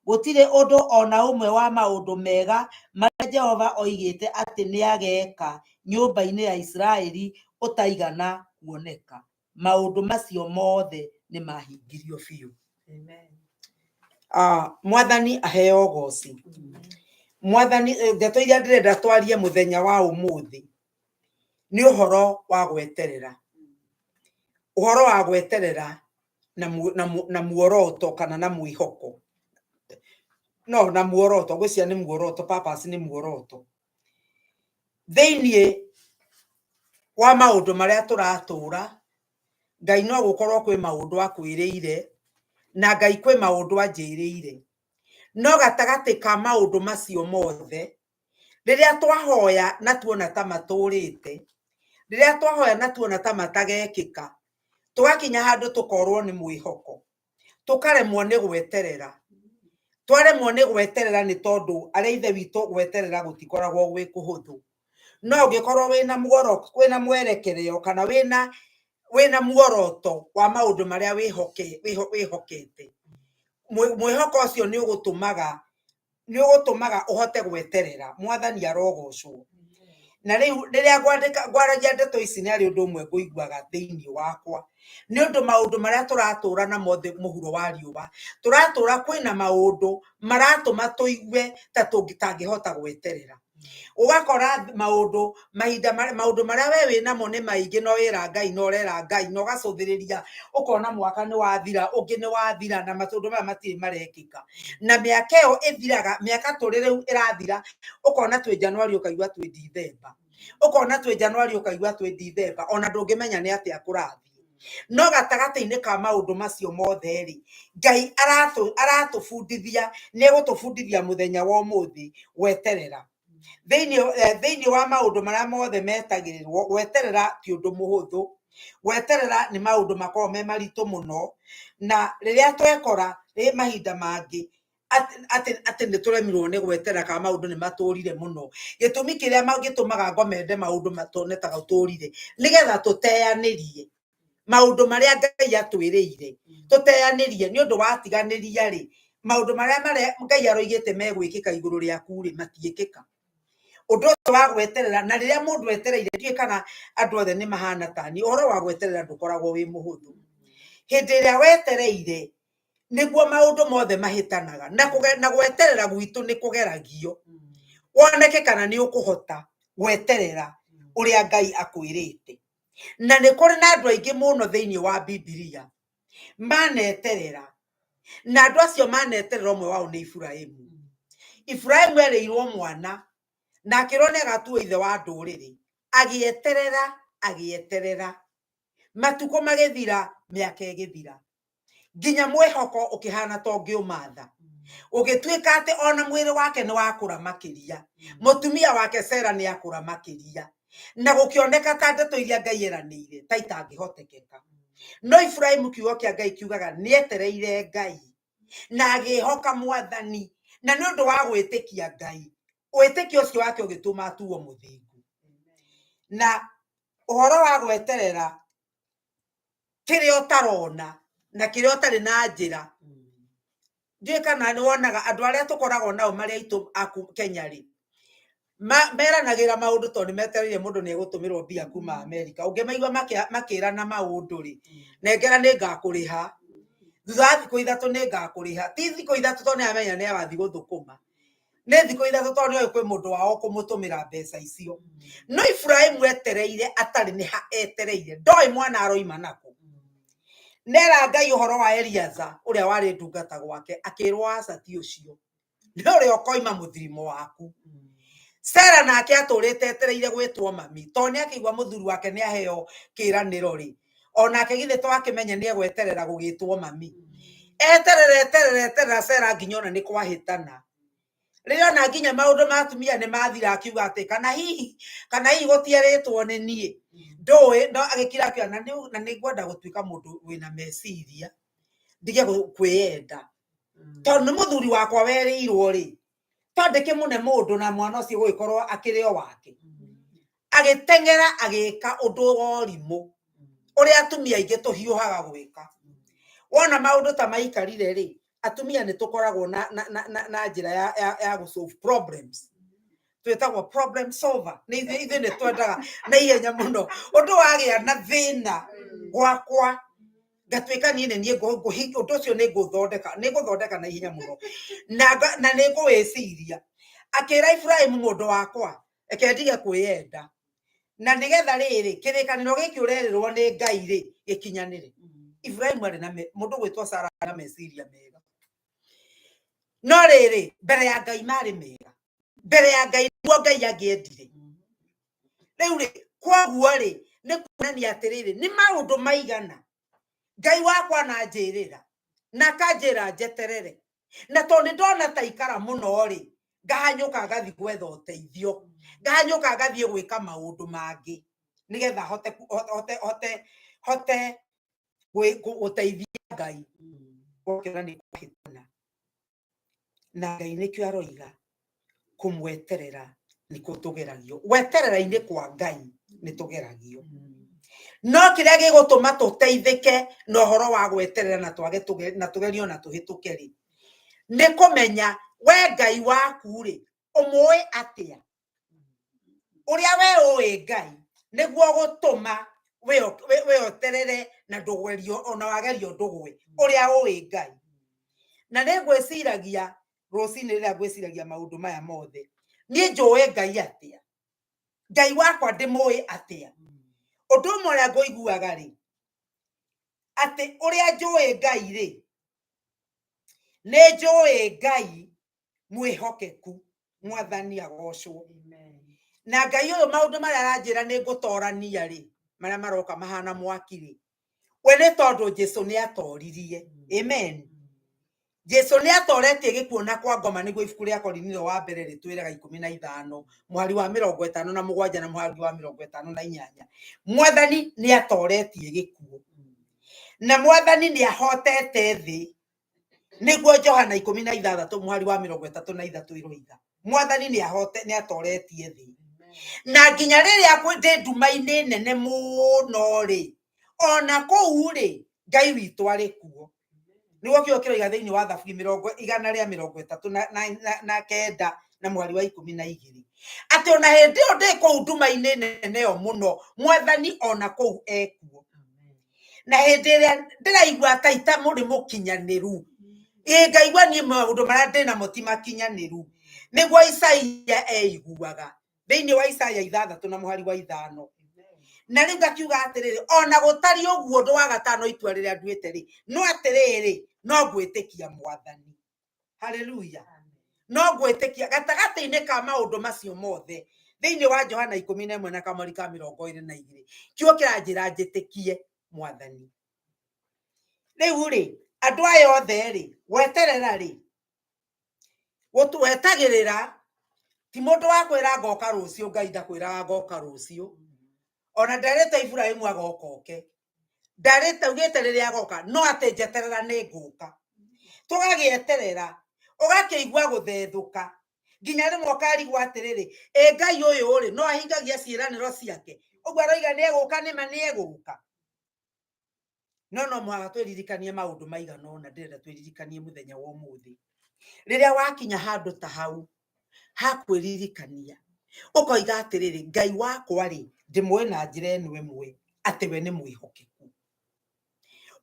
Speaker 5: Gũtirĩ ũndũ o na ũmwe wa maũndũ mega marĩa Jehova oigĩte atĩ nĩageeka nyũmba-inĩ ya Isiraeli ũtaigana kuoneka. Maũndũ macio mothe nĩmahingirio biũ. Mwathani aheo ũgoci. Mwathani, ndeto iria ndĩrenda twarie mũthenya wa ũmũthĩ nĩ ũhoro wa gweterera. Ũhoro wa gweterera na muoroto kana na mwĩhoko. No, na muoroto, ngwĩciria nĩ muoroto, purpose nĩ muoroto. Thĩiniĩ wa maũndũ marĩa tũratũra, Ngai no gũkorwo kwĩ maũndũ akwĩrĩire, na Ngai kwĩ maũndũ anjĩrĩire. No gatagatĩ ka maũndũ macio mothe, rĩrĩa twahoya na tuona ta matũrĩte, rĩrĩa twahoya na tuona ta matagekĩka, Tũgakinya handũ tũkorwo nĩ mwĩhoko, tũkaremwo nĩ gweterera. Twaremwo nĩ gweterera nĩ tondũ arĩa ithe witũ gweterera gũtikoragwo gwĩ kũhũthũ. No ũngĩkorwo wĩna muoro, wĩna mwerekereo kana wĩna muoroto wa maũndũ marĩa wĩhokete, mwĩhoko ũcio nĩ ũgũtũmaga ũhote gweterera. Mwathani arogocwo. Na rĩu rĩrĩa ngwaragia ndeto ici nĩ arĩ ũndũ ũmwe ngũiguaga thĩinĩ wakwa, nĩ ũndũ maũndũ marĩa tũratũra namo thĩ mũhuro wa riũa, tũratũra kwĩna maũndũ maratũma tũigue ta tũtangĩhota gweterera. Ũgakora maũndũ mahinda maũndũ marĩa we wĩnamo nĩ maingĩ, no wĩra Ngai na ũrera Ngai na ũgacũthĩrĩria ũkona mwaka nĩ wathira, ũngĩ nĩ wathira, na maũndũ maya matirĩ marekĩka. Na mĩaka ĩyo ĩthiraga, mĩaka tũrĩ rĩu ĩrathira, ũkona twĩ January ũkaigua twĩ Dithemba, ũkona twĩ January ũkaigua twĩ Dithemba, ona ndũngĩmenya nĩ atĩa kũrathiĩ. No gatagatĩ-inĩ ka maũndũ macio mothe rĩ, Ngai aratũbundithia, nĩ egũtũbundithia mũthenya wa ũmũthĩ gweterera. Thĩinĩ wa maũndũ marĩa mothe metagĩrĩrwo, gweterera ti ũndũ mũhũthũ. Gweterera nĩ maũndũ makoragwo me maritũ mũno, na rĩrĩa twekora rĩ mahinda mangĩ atĩ nĩ tũremirwo nĩ gweterera kana maũndũ nĩ matũrire mũno. Gĩtũmi kĩrĩa gĩtũmaga ngomende maũndũ matone ta tũrire, nĩgetha tũteanĩrie maũndũ marĩa Ngai atwĩrĩire, tũteanĩrie. Nĩ ũndũ watiganĩria rĩ, maũndũ marĩa Ngai aroigĩte megwĩkĩka igũrũ rĩaku rĩ, matiĩkĩka. Ũndũ ũcio wa gweterera, na rĩrĩa mũndũ etereire, ndiũĩ kana andũ othe nĩ mahana ta niĩ, ũhoro wa gweterera ndũkoragwo wĩ mũhũthũ. Hĩndĩ ĩrĩa wetereire nĩguo maũndũ mothe mahĩtanaga, na gweterera gwitũ nĩ kũgeragio woneke kana nĩ ũkũhota gweterera ũrĩa Ngai akwĩrĩte. Na nĩ kũrĩ na andũ aingĩ mũno thĩinĩ wa Bibilia maneterera, na andũ acio maneterera ũmwe wao nĩ Iburahĩmu. Iburahĩmu erĩirwo mwana na akĩrwo nĩ agatuo ithe wa ndũrĩrĩ, agĩeterera, agĩeterera, matukũ magĩthira, mĩaka ĩgĩthira, nginya mwĩhoko ũkĩhana ta ũngĩũmatha, ũgĩtuĩka atĩ ona mwĩrĩ wake nĩ wakũra makĩria, mũtumia wake Sera nĩ akũra makĩria, na gũkĩoneka ta ndeto iria Ngai eranĩire ta itangĩhotekeka. No Iburahĩmu kiugo kĩa Ngai kiugaga nĩ etereire Ngai na agĩĩhoka Mwathani, na nĩ ũndũ wa gwĩtĩkia Ngai, wĩtĩkio ũcio wake ũgĩtũma atuo mũthingu. Na ũhoro wa gweterera kĩrĩa ũtarona na kĩrĩa ũtarĩ na njĩra, ndiũĩ kana nĩ wonaga andũ arĩa tũkoragwo nao marĩ aitũ aku Kenya rĩ, meranagĩra maũndũ tondũ nĩ metereire mũndũ nĩ egũtũmĩrwo mbia kuma Amerika. Ũngĩmaigua makĩrana maũndũ rĩ, nengera nĩ ngakũrĩha thutha wa thikũ 3, nĩ ngakũrĩha. Ti thikũ 3 tondũ nĩ amenya nĩ agathiĩ gũthũkũma, nĩ thikũ 3 tondũ nĩ oĩ kwĩ mũndũ wao kũmũtũmĩra mbeca icio. No Iburahĩmu etereire atarĩ nĩ ha etereire, ndoĩ mwana aroima nakũ. Nera Ngai ũhoro wa Eliaza ũrĩa warĩ ndungata gwake, akĩrwo aca ti ũcio, nĩ ũrĩa ũkoima mũthirimo waku. Sera nake atũrĩte etereire gwĩtwo mami, tondũ nĩ akĩigua mũthuri wake nĩ aheo kĩranĩro rĩ, onake githĩ to akĩmenye nĩ egweterera gũgĩtwo mami. Eterera, eterera, eterera Sera nginya ona nĩ kwahĩtana. Rĩrĩa ona nginya maũndũ ma atumia nĩ mathira, akiuga atĩ kana hihi gũtierĩtwo nĩ niĩ, ndũĩ. No agĩkira akiuga, na nĩ ngwenda gũtuĩka mũndũ wĩna meciria, ndige kwĩyenda, tondũ nĩ mũthuri wakwa werĩirwo rĩ, to ndĩkĩmũne mũndũ na mwana ũcio gũgĩkorwo akĩrĩ o wake. Agĩteng'era agĩka ũndũ wa ũrimũ ũrĩa atumia aingĩ tũhiũhaga gwĩka. Wona maũndũ ta maikarire rĩ, atumia nĩ tũkoragwo na njĩra ya gũ solve problems, twĩtagwo problem solver. Nĩ ithuĩ nĩ twendaga na ihenya mũno ũndũ wagĩa na thĩna gwakwa, ngatuĩka niĩ nĩ niĩ ũndũ ũcio nĩ ngũthondeka na ihenya mũno, na nĩ ngũwĩciria. Akĩra Iburahĩmu, mũndũ wakwa, reke ndige kwĩyenda, na nĩgetha rĩrĩ kĩrĩkanĩro gĩkĩ ũrerĩrwo nĩ Ngai rĩ gĩkinyanĩre. Iburahĩmu arĩ na mũndũ gwĩtwo Sara na meciria mega, no rĩrĩ mbere ya Ngai marĩ mega, mbere ya Ngai nĩguo Ngai angĩendire. Rĩu rĩ, koguo rĩ, nĩ kuonania atĩrĩrĩ, nĩ maũndũ maigana Ngai wakwa na anjĩrĩra na akanjĩra njeterere, na tondũ nĩ ndona ta ikara mũno rĩ, ngahanyũka ngathiĩ gwetha ũteithio, ngahanyũka ngathiĩ gwĩka maũndũ mangĩ nĩgetha hote Gũteithia Ngai ũgakĩona nĩ kwahĩtana na Ngai. Nĩkĩo aroiga kũmweterera nĩkuo tũgeragio. Gweterera-inĩ kwa Ngai nĩ tũgeragio, no kĩrĩa gĩgũtũma tũteithĩke na ũhoro wa gweterera na twage na tũgerio na tũhĩtũke rĩ, nĩ kũmenya we Ngai waku rĩ, ũmũĩ atĩa. Ũrĩa we ũĩ Ngai nĩguo gũtũma wĩoterere na ndũgwerio, ona wagerio ndũgwe, ũrĩa ũĩ Ngai. Na nĩ ngwĩciragia rũcinĩ rĩrĩa ngwĩciragia maũndũ maya mothe, niĩ njũĩ Ngai atĩa? Ngai wakwa ndĩmũĩ atĩa? Ũndũ ũmwe ũrĩa ngũiguaga rĩ, atĩ ũrĩa njũĩ Ngai rĩ, nĩ njũĩ Ngai mwĩhokeku. Mwathani agocwo. Na Ngai ũyũ, maũndũ marĩa aranjĩra nĩ ngũtorania rĩ, marĩa maroka mahana mwaki rĩ, we nĩ tondũ Jesu nĩ atoririe. Amen. Jesu nĩ atoretie gĩkuũ na kwa ngoma, nĩguo ibuku rĩa Korinitho wa mbere rĩtwĩraga 15 mũhari wa 57 na mũhari wa 58. Mwathani nĩ atoretie gĩkuũ na Mwathani nĩ ahotete thĩ, nĩguo Johana 16 mũhari wa 33 ĩroiga. Mwathani nĩ atoretie thĩ, na nginya rĩrĩa ndĩ nduma-inĩ nene mũno rĩ, ona kũu rĩ, Ngai witũ arĩ kuo, nĩguo kĩo kĩroiga thĩinĩ wa Thaburi mĩrongo 139 na mũhari wa 12, atĩ ona hĩndĩ ĩyo ndĩ kũu nduma-inĩ nene ĩyo mũno, Mwathani ona kũu ekuo. Na hĩndĩ ĩrĩa ndĩraigua ta itamũrĩ mũkinyanĩru, ĩ ngaigua niĩ maũndũ marĩa ndĩnamo ti makinyanĩru, nĩguo Isaia eiguaga thĩinĩ wa Isaia 6 na mũhari wa 5. Na rĩu ngakiuga atĩrĩrĩ, ona gũtariĩ ũguo, ũndũ wa gatano, itua rĩrĩa nduĩte rĩ, no atĩrĩrĩ, no ngwĩtĩkia Mwathani. Haleluya. No ngwĩtĩkia gatagatĩ-inĩ ka maũndũ macio mothe. Thĩinĩ wa Johana 11 na kamweri ka 22, kiugo kĩranjĩra njĩtĩkie Mwathani. Rĩu rĩ, andũ aya othe rĩ, gweterera rĩ, wetagĩrĩra ti mũndũ wa kwĩra ngoka rũciũ. Ngai ndakwĩraga ngoka rũciũ, ona nderĩte Iburahĩmu agoka oke, ndarĩte augĩte rĩrĩa agoka, no atĩ njeterera nĩ ngũka. Tũgagĩeterera, ũgakĩigua gũthethũka, nginya rĩmwe ũkarigwo atĩrĩrĩ, ĩ Ngai ũyũ rĩ, no ahingagia ciĩranĩro ciake? Ũguo aroiga nĩ egũka, nĩma nĩ egũka? No mũhaka twĩririkanie maũndũ maigana ũna. Ndĩrenda twĩririkanie mũthenya wa ũmũthĩ, rĩrĩa wakinya handũ ta hau hakwĩririkania, ũkoiga atĩrĩrĩ, Ngai wakwa rĩ, ndĩmũĩ na njĩra ĩno ĩmwe, atĩ we nĩ mwĩhokeku.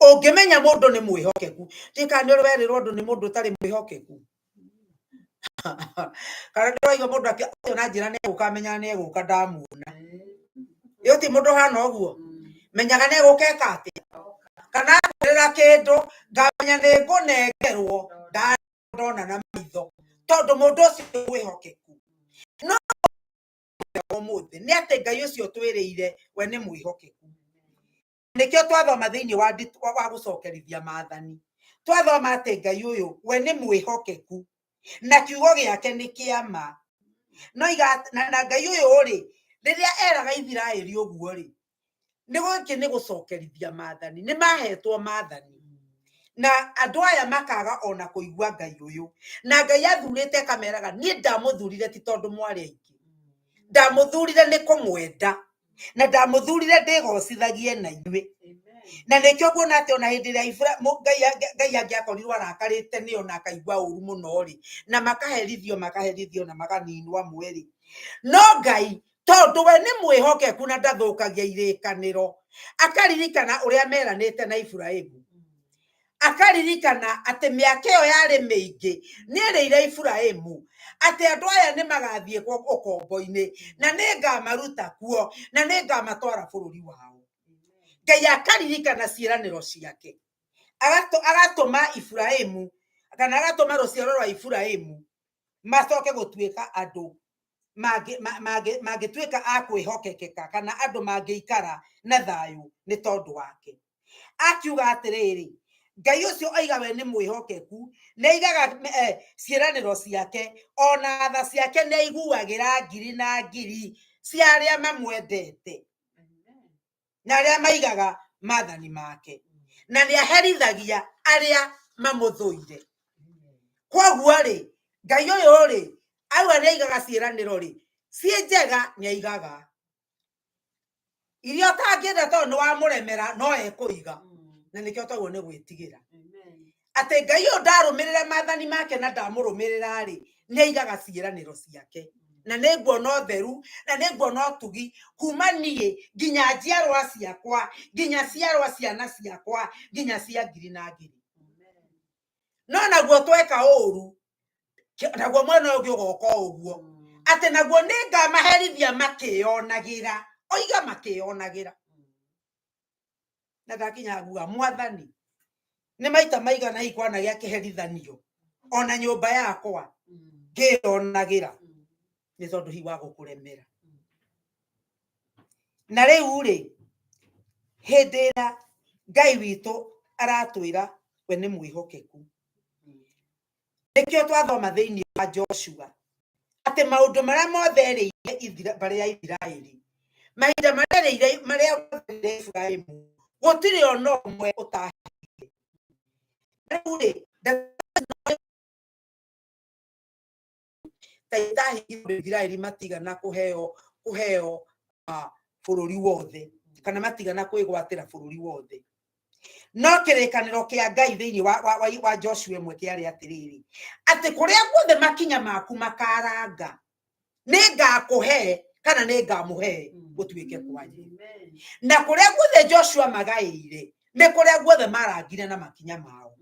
Speaker 5: Ũngĩmenya mũndũ nĩ mwĩhokeku, ndiũĩ kana nĩ ũrĩ werĩrwo ũndũ nĩ mũndũ ũtarĩ mwĩhokeku, kana ndĩraigua mũndũ ũcio na njĩra nĩ egũka, menyaga nĩ egũka ndamuona. Ĩ ti mũndũ ũhana ũguo, menyaga nĩ egũka eka atĩa, kana akwĩrĩra kĩndũ ngamenya nĩ ngũnengerwo ndona na maitho, tondũ mũndũ ũcio nĩ mwĩhokeku. No ũmũthĩ nĩ atĩ Ngai ũcio twĩrĩire we nĩ mwĩhokeku. Nĩkĩo twathoma thĩinĩ wa wa gũcokerithia maathani, twathoma atĩ Ngai ũyũ we nĩ mwĩhokeku na kiugo gĩake nĩ kĩa ma. No iga na Ngai ũyũ rĩ, rĩrĩa eraga Isiraeli ũguo rĩ, nĩ gũkĩ nĩ gũcokerithia maathani, nĩ mahetwo maathani na andũ aya makaga ona kũigua Ngai ũyũ. Na Ngai athurĩte akameraga, niĩ ndamũthurire ti tondũ mwarĩ aingĩ, ndamũthurire nĩ kũmwenda, na ndamũthurire ndĩgocithagie na inyuĩ. Na nĩkĩo nguona atĩ ona hĩndĩ ĩrĩa Ngai angĩakorirwo arakarĩte nĩo na akaigua ũru mũno rĩ, na makaherithio makaherithio na makaninwo amwe rĩ, no Ngai, tondũ we nĩ mwĩhokeku na ndathũkagia irĩkanĩro, akaririkana ũrĩa meranĩte na Iburahĩmu, akaririkana atĩ mĩaka ĩyo yarĩ mĩingĩ nĩerĩire Iburahĩmu atĩ andũ aya nĩ magathiĩ ũkombo-inĩ na nĩ ngamaruta kuo na nĩ ngamatwara bũrũri wao. Ngai akaririkana ciĩranĩro ciake, agatũma Iburahĩmu, kana agatũma rũciaro rwa Iburahĩmu macoke gũtuĩka andũ mangĩtuĩka a kwĩhokekeka, kana andũ mangĩikara na thayũ nĩ tondũ wake. Akiuga atĩrĩrĩ, Ngai ũcio oiga we nĩ mwĩhokeku, nĩ aigaga ciĩranĩro ciake, ona tha ciake nĩ aiguagĩra ngiri na ngiri cia arĩa mamwendete na arĩa maigaga maathani make. Na nĩ aherithagia arĩa mamũthũire. Koguo rĩ, Ngai ũyũ rĩ, auga nĩ aigaga ciĩranĩro rĩ, ciĩ njega nĩ aigaga. Iria ũtangĩenda tondũ nĩ wamũremera no ekũiga. Na nĩkĩo twaguo nĩ gwĩtigĩra. Atĩ Ngai ũyũ ndarũmĩrĩra maathani make na ndamũrũmĩrĩra rĩ, nĩ aigaga ciĩranĩro ciake. Na nĩ nguona ũtheru, na nĩ nguona ũtugi kuma niĩ nginya njiarwa ciakwa, nginya ciarwa ciana ciakwa, nginya cia ngiri na ngiri. No naguo tweka ũru, naguo mwena ũyũ ũngĩ ũgoka o ũguo. Atĩ naguo nĩ ngamaherithia makĩyonagĩra. Oiga makĩyonagĩra. Na ndakinya nguga mwathani, nĩ maita maigana hihi kwanagĩa kĩherithanio ona nyũmba yakwa ngĩyonagĩra nĩ tondũ hihi wa gũkũremera. Na rĩu rĩ, hĩndĩ ĩrĩa Ngai witũ aratwĩra we nĩ mwĩhokeku, nĩkĩo twathoma thĩinĩ wa Joshua atĩ maũndũ marĩa mothe erĩire mbarĩ ya Isiraeli, mahinda marĩa erĩire marĩa erĩire Iburahĩmu, gũtirĩ ona ũmwe ũtahingire. Rĩu rĩ, ta itahingire Isiraeli matigana kũheo kũheo bũrũri wothe kana matigana kwĩgwatĩra bũrũri wothe. No kĩrĩkanĩro kĩa Ngai thĩinĩ wa Joshua ĩmwe kĩarĩ atĩrĩrĩ, atĩ kũrĩa guothe makinya maku makaranga, nĩ ngakũhe kana nĩ ngamũhe gũtuĩke kwanyu. Na kũrĩa guothe Joshua magaĩire, nĩ kũrĩa guothe marangire na makinya mao.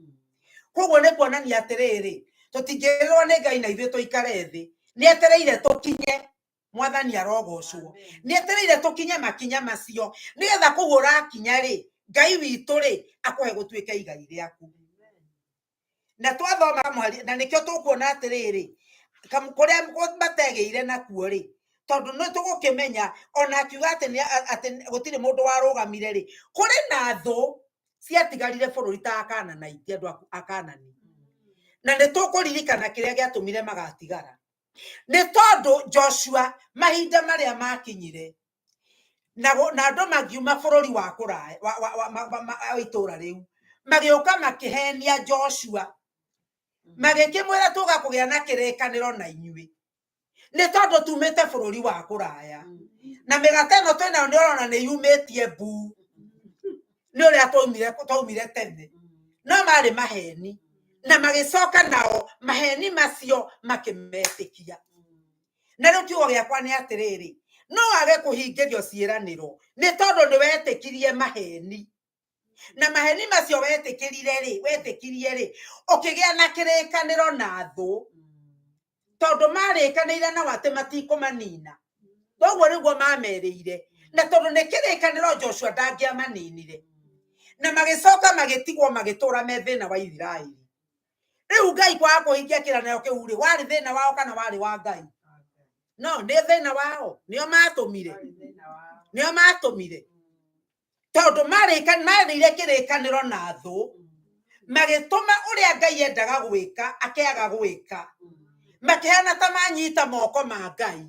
Speaker 5: Koguo nĩ kuonania atĩrĩrĩ, tũtingĩrĩrwo nĩ Ngai na ithuĩ tũikare thĩ. Nĩ etereire tũkinye Mwathani arogocwo. Nĩ etereire tũkinye makinya macio, nĩgetha kũu ũrakinya rĩ, Ngai witũ rĩ, akũhe gũtuĩke igai rĩaku. Na twathoma kamũhari, na nĩkĩo tũkuona atĩrĩrĩ, kũrĩa mategĩire nakuo rĩ, tondũ nĩ tũgũkĩmenya, ona akiuga atĩ atĩ gũtirĩ mũndũ warũgamire rĩ, kũrĩ na thũ ciatigarire bũrũri ta Akananaiti, andũ a Kanani. Na nĩ tũkũririkana kĩrĩa gĩatũmire magatigara. Nĩ tondũ Joshua mahinda marĩa makinyire, na andũ makiuma bũrũri wa kũraya, wa itũũra rĩu, magĩũka makĩhenia Joshua, magĩkĩmwĩra tũga kũgĩa na kĩrĩkanĩro na inyuĩ, nĩ tondũ tumĩte bũrũri wa kũraya, na mĩgate ĩno twĩnayo nĩ ũrona nĩ yumĩtie mbu, nĩ ũrĩa twaumire tene. No marĩ maheni, na magĩcoka nao maheni macio makĩmetĩkia. Na rĩu kiugo gĩakwa nĩ atĩrĩrĩ, no wage kũhingĩrio ciĩranĩro nĩ tondũ nĩ wetĩkirie maheni, na maheni macio wetĩkĩrire rĩ, wetĩkirie rĩ, ũkĩgĩa na kĩrĩkanĩro na thũ, tondũ marĩkanĩire nao atĩ matikũmanina. Toguo nĩguo mamerĩire, na tondũ nĩ kĩrĩkanĩro Joshua ndangĩamaninire, na magĩcoka magĩtigwo magĩtũra me thĩna wa Isiraeli. Rĩu Ngai kwaga kũhingia kĩĩranĩro kĩu rĩ, warĩ thĩna wao kana warĩ wa Ngai? No, nĩ thĩna wao, nĩo matũmire. Nĩo matũmire. Tondũ marĩire kĩrĩkanĩro na thũ, magĩtũma ũrĩa Ngai endaga gwĩka akĩaga gwĩka. Makĩhana ta manyita moko ma Ngai.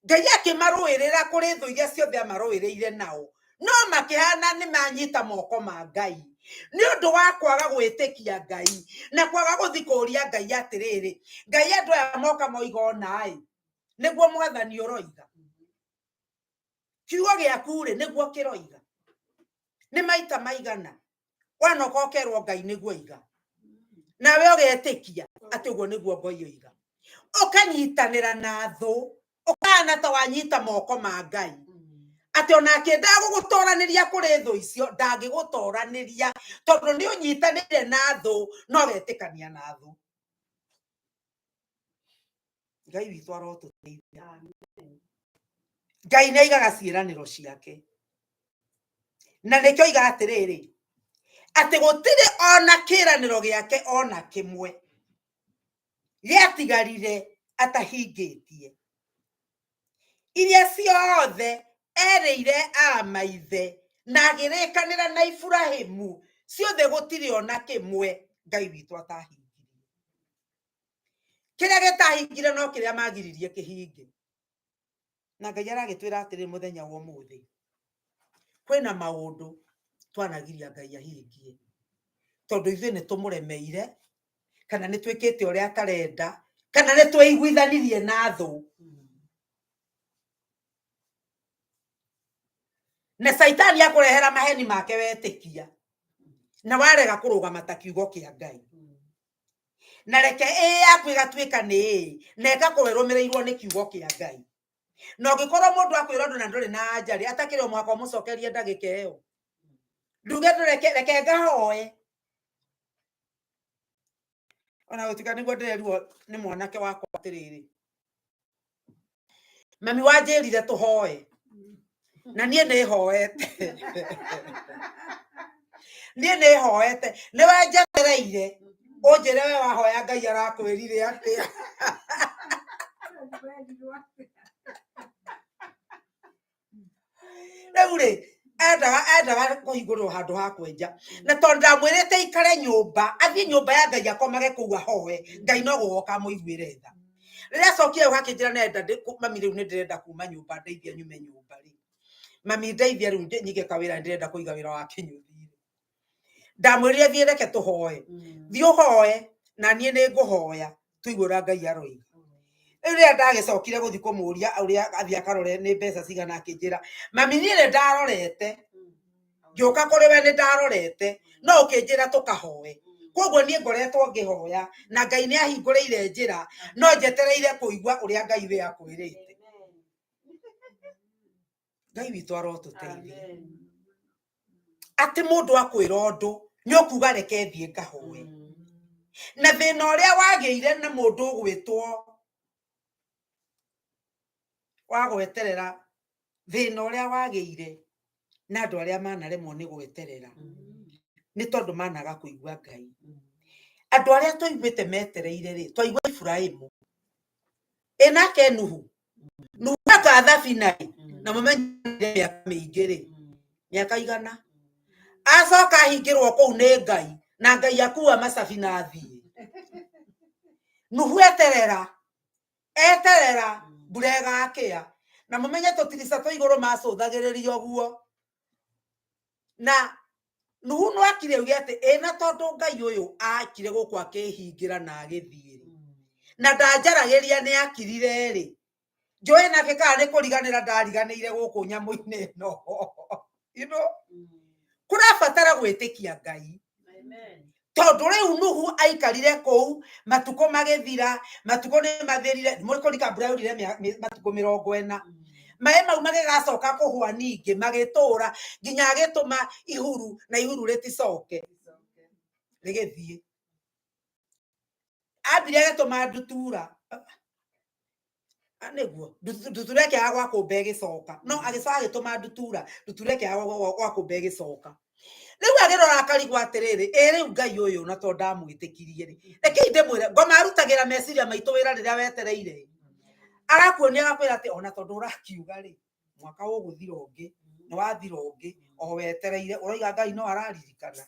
Speaker 5: Ngai akĩmarũĩrĩra kũrĩ thũ iria ciothe amarũĩrĩire nao, no makĩhana nĩ manyita moko ma Ngai. Nĩ ũndũ wa kwaga gwĩtĩkia Ngai na kwaga gũthiĩ kũũria Ngai atĩrĩrĩ, Ngai andũ aya moka moiga ũna-ĩ, nĩguo mwathani ũroiga. Kiugo gĩaku rĩ, nĩguo kĩroiga. Nĩ maita maigana wanoka ũkerwo Ngai nĩguo oiga, nawe ũgetĩkia atĩ ũguo nĩguo Ngai oiga, ũkanyitanĩra na thũ, ũkahana ta wanyita moko ma Ngai, atĩ ona akĩendaga gũgũtoranĩria kũrĩ thũ icio ndangĩgũtoranĩria, tondũ nĩ ũnyitanĩire na thũ na ũgetĩkania na thũ. Ngai witũ arotũteithia. Ngai nĩ aigaga ciĩranĩro ciake, na nĩkĩo oiga atĩrĩrĩ, atĩ gũtirĩ ona kĩĩranĩro gĩake ona kĩmwe gĩatigarire atahingĩtie. Iria ciothe erĩire amaithe na agĩrĩkanĩra na Iburahĩmu, ciothe gũtirĩ ona kĩmwe Ngai witũ atahingirie. Kĩrĩa gĩtahingire no kĩrĩa magiririe kĩhinge. Na Ngai aragĩtwĩra atĩrĩ mũthenya wa ũmũthĩ, kwĩna maũndũ Twanagiria Ngai ahingie tondũ ithuĩ nĩ tũmũremeire, kana nĩ twĩkĩte ũrĩa atarenda, kana nĩ tweiguithanirie na thũ. Na Caitani akũrehera maheni make wetĩkia, na warega kũrũgama ta kiugo kĩa Ngai. Na reke ĩĩ yaku ĩgatuĩka nĩ ĩĩ, na ĩgakorwo ĩrũmĩrĩirwo nĩ kiugo kĩa Ngai. Na ũngĩkorwo mũndũ akwĩra ũndũ na ndũrĩ na anja rĩ, atakĩrĩ o mũhaka ũmũcokerie ndagĩka ĩyo. Nduge ndũreke, reke ngahoe. Ona gũtuĩka nĩguo ndĩrerirwo nĩ mwanake wakwa atĩrĩrĩ, mami wanjĩrire tũhoe, na niĩ nĩ hoete. Niĩ nĩ hoete, nĩwe njetereire ũnjĩre we wahoya Ngai arakwĩrire atĩa. Rĩu rĩ, endaga kũhingũrĩrwo handũ ha kwenja, na tondũ ndamwĩrĩte aikare nyũmba, athiĩ nyũmba ya Ngai akomage kũu ahoe, Ngai no gũgoka amũiguĩre tha. Rĩrĩa acokire hau akĩnjĩra nenda, mami rĩu nĩ ndĩrenda kuma nyũmba, ndeithia nyume nyũmba rĩ. Mami ndeithia rĩu nyige kawĩra, ndĩrenda kũiga wĩra wa kĩnyũthi. Ndamwĩrire thiĩ reke tũhoe, thiĩ ũhoe na niĩ nĩ ngũhoya, tũigue ũrĩa Ngai aroiga. Rĩu rĩrĩa ndagĩcokire gũthiĩ kũmũria ũrĩa athiĩ akarore nĩ mbeca cigana, akĩnjĩra mami niĩ nĩ ndarorete, ngĩũka kũrĩ we nĩ ndarorete, no ũkĩnjĩra tũkahoe. Koguo niĩ ngoretwo ngĩhoya na Ngai nĩ ahingũrĩire njĩra, no njetereire kũigua ũrĩa Ngai we akwĩrĩte. Ngai witũ arotũteithia. Atĩ mũndũ akwĩra ũndũ nĩ ũkuga reke thiĩ ngahoe. Na thĩna ũrĩa wagĩire na mũndũ ũgwĩtwo wa gweterera, thĩna ũrĩa wagĩire na andũ arĩa manaremwo nĩ gweterera nĩ tondũ managa kũigua Ngai. Andũ arĩa twaiguĩte metereire rĩ, twaigua Iburahĩmu, ĩ nake Nuhu. Nuhu aka thabina rĩ, na mũmenye mĩaka mĩingĩ rĩ, mĩaka igana, acoka ahingĩrwo kũu nĩ Ngai, na Ngai akua macabi na athiĩ. Nuhu eterera, eterera mbura ĩgakĩa, na mũmenye tũtirica twa igũrũ macũthagĩrĩria ũguo. Na Nuhu no akire auge atĩ ĩ na tondũ Ngai ũyũ akire gũkũ akĩhingĩra na agĩthiĩ rĩ, na ndanjaragĩria nĩ akirire rĩ, njũĩ nake kana nĩ kũriganĩra ndariganĩire gũkũ nyamũ-inĩ ĩno. You know? Kũrabatara gwĩtĩkia Ngai. Tondũ rĩu Nuhu aikarire kũu matukũ magĩthira, matukũ nĩ mathirire, mũkũrika mbura yaurire matukũ 40. Maĩ mau magĩgacoka kũhwa ningĩ, magĩtũra nginya agĩtũma ihuru, na ihuru rĩticoke rĩgĩthiĩ. Ambire agĩtũma ndutura, nĩguo ndutura ĩkĩaga gwa kũmba ĩgĩcoka, no agĩcoka agĩtũma ndutura, ndutura ĩkĩaga gwa kũmba ĩgĩcoka. Rĩu agĩrora akarigwo atĩrĩrĩ, ĩ rĩu Ngai ũyũ na tondũ ndamwĩtĩkirie rĩ, rekei ndĩmwĩre, ngoma arutagĩra meciria maitũ wĩra rĩrĩa wetereire. Agakuonia agakwĩra atĩ ona tondũ ũrakiuga rĩ, mwaka ũgũthira ũngĩ, nĩ wathira ũngĩ, o wetereire, ũroiga Ngai no araririkana.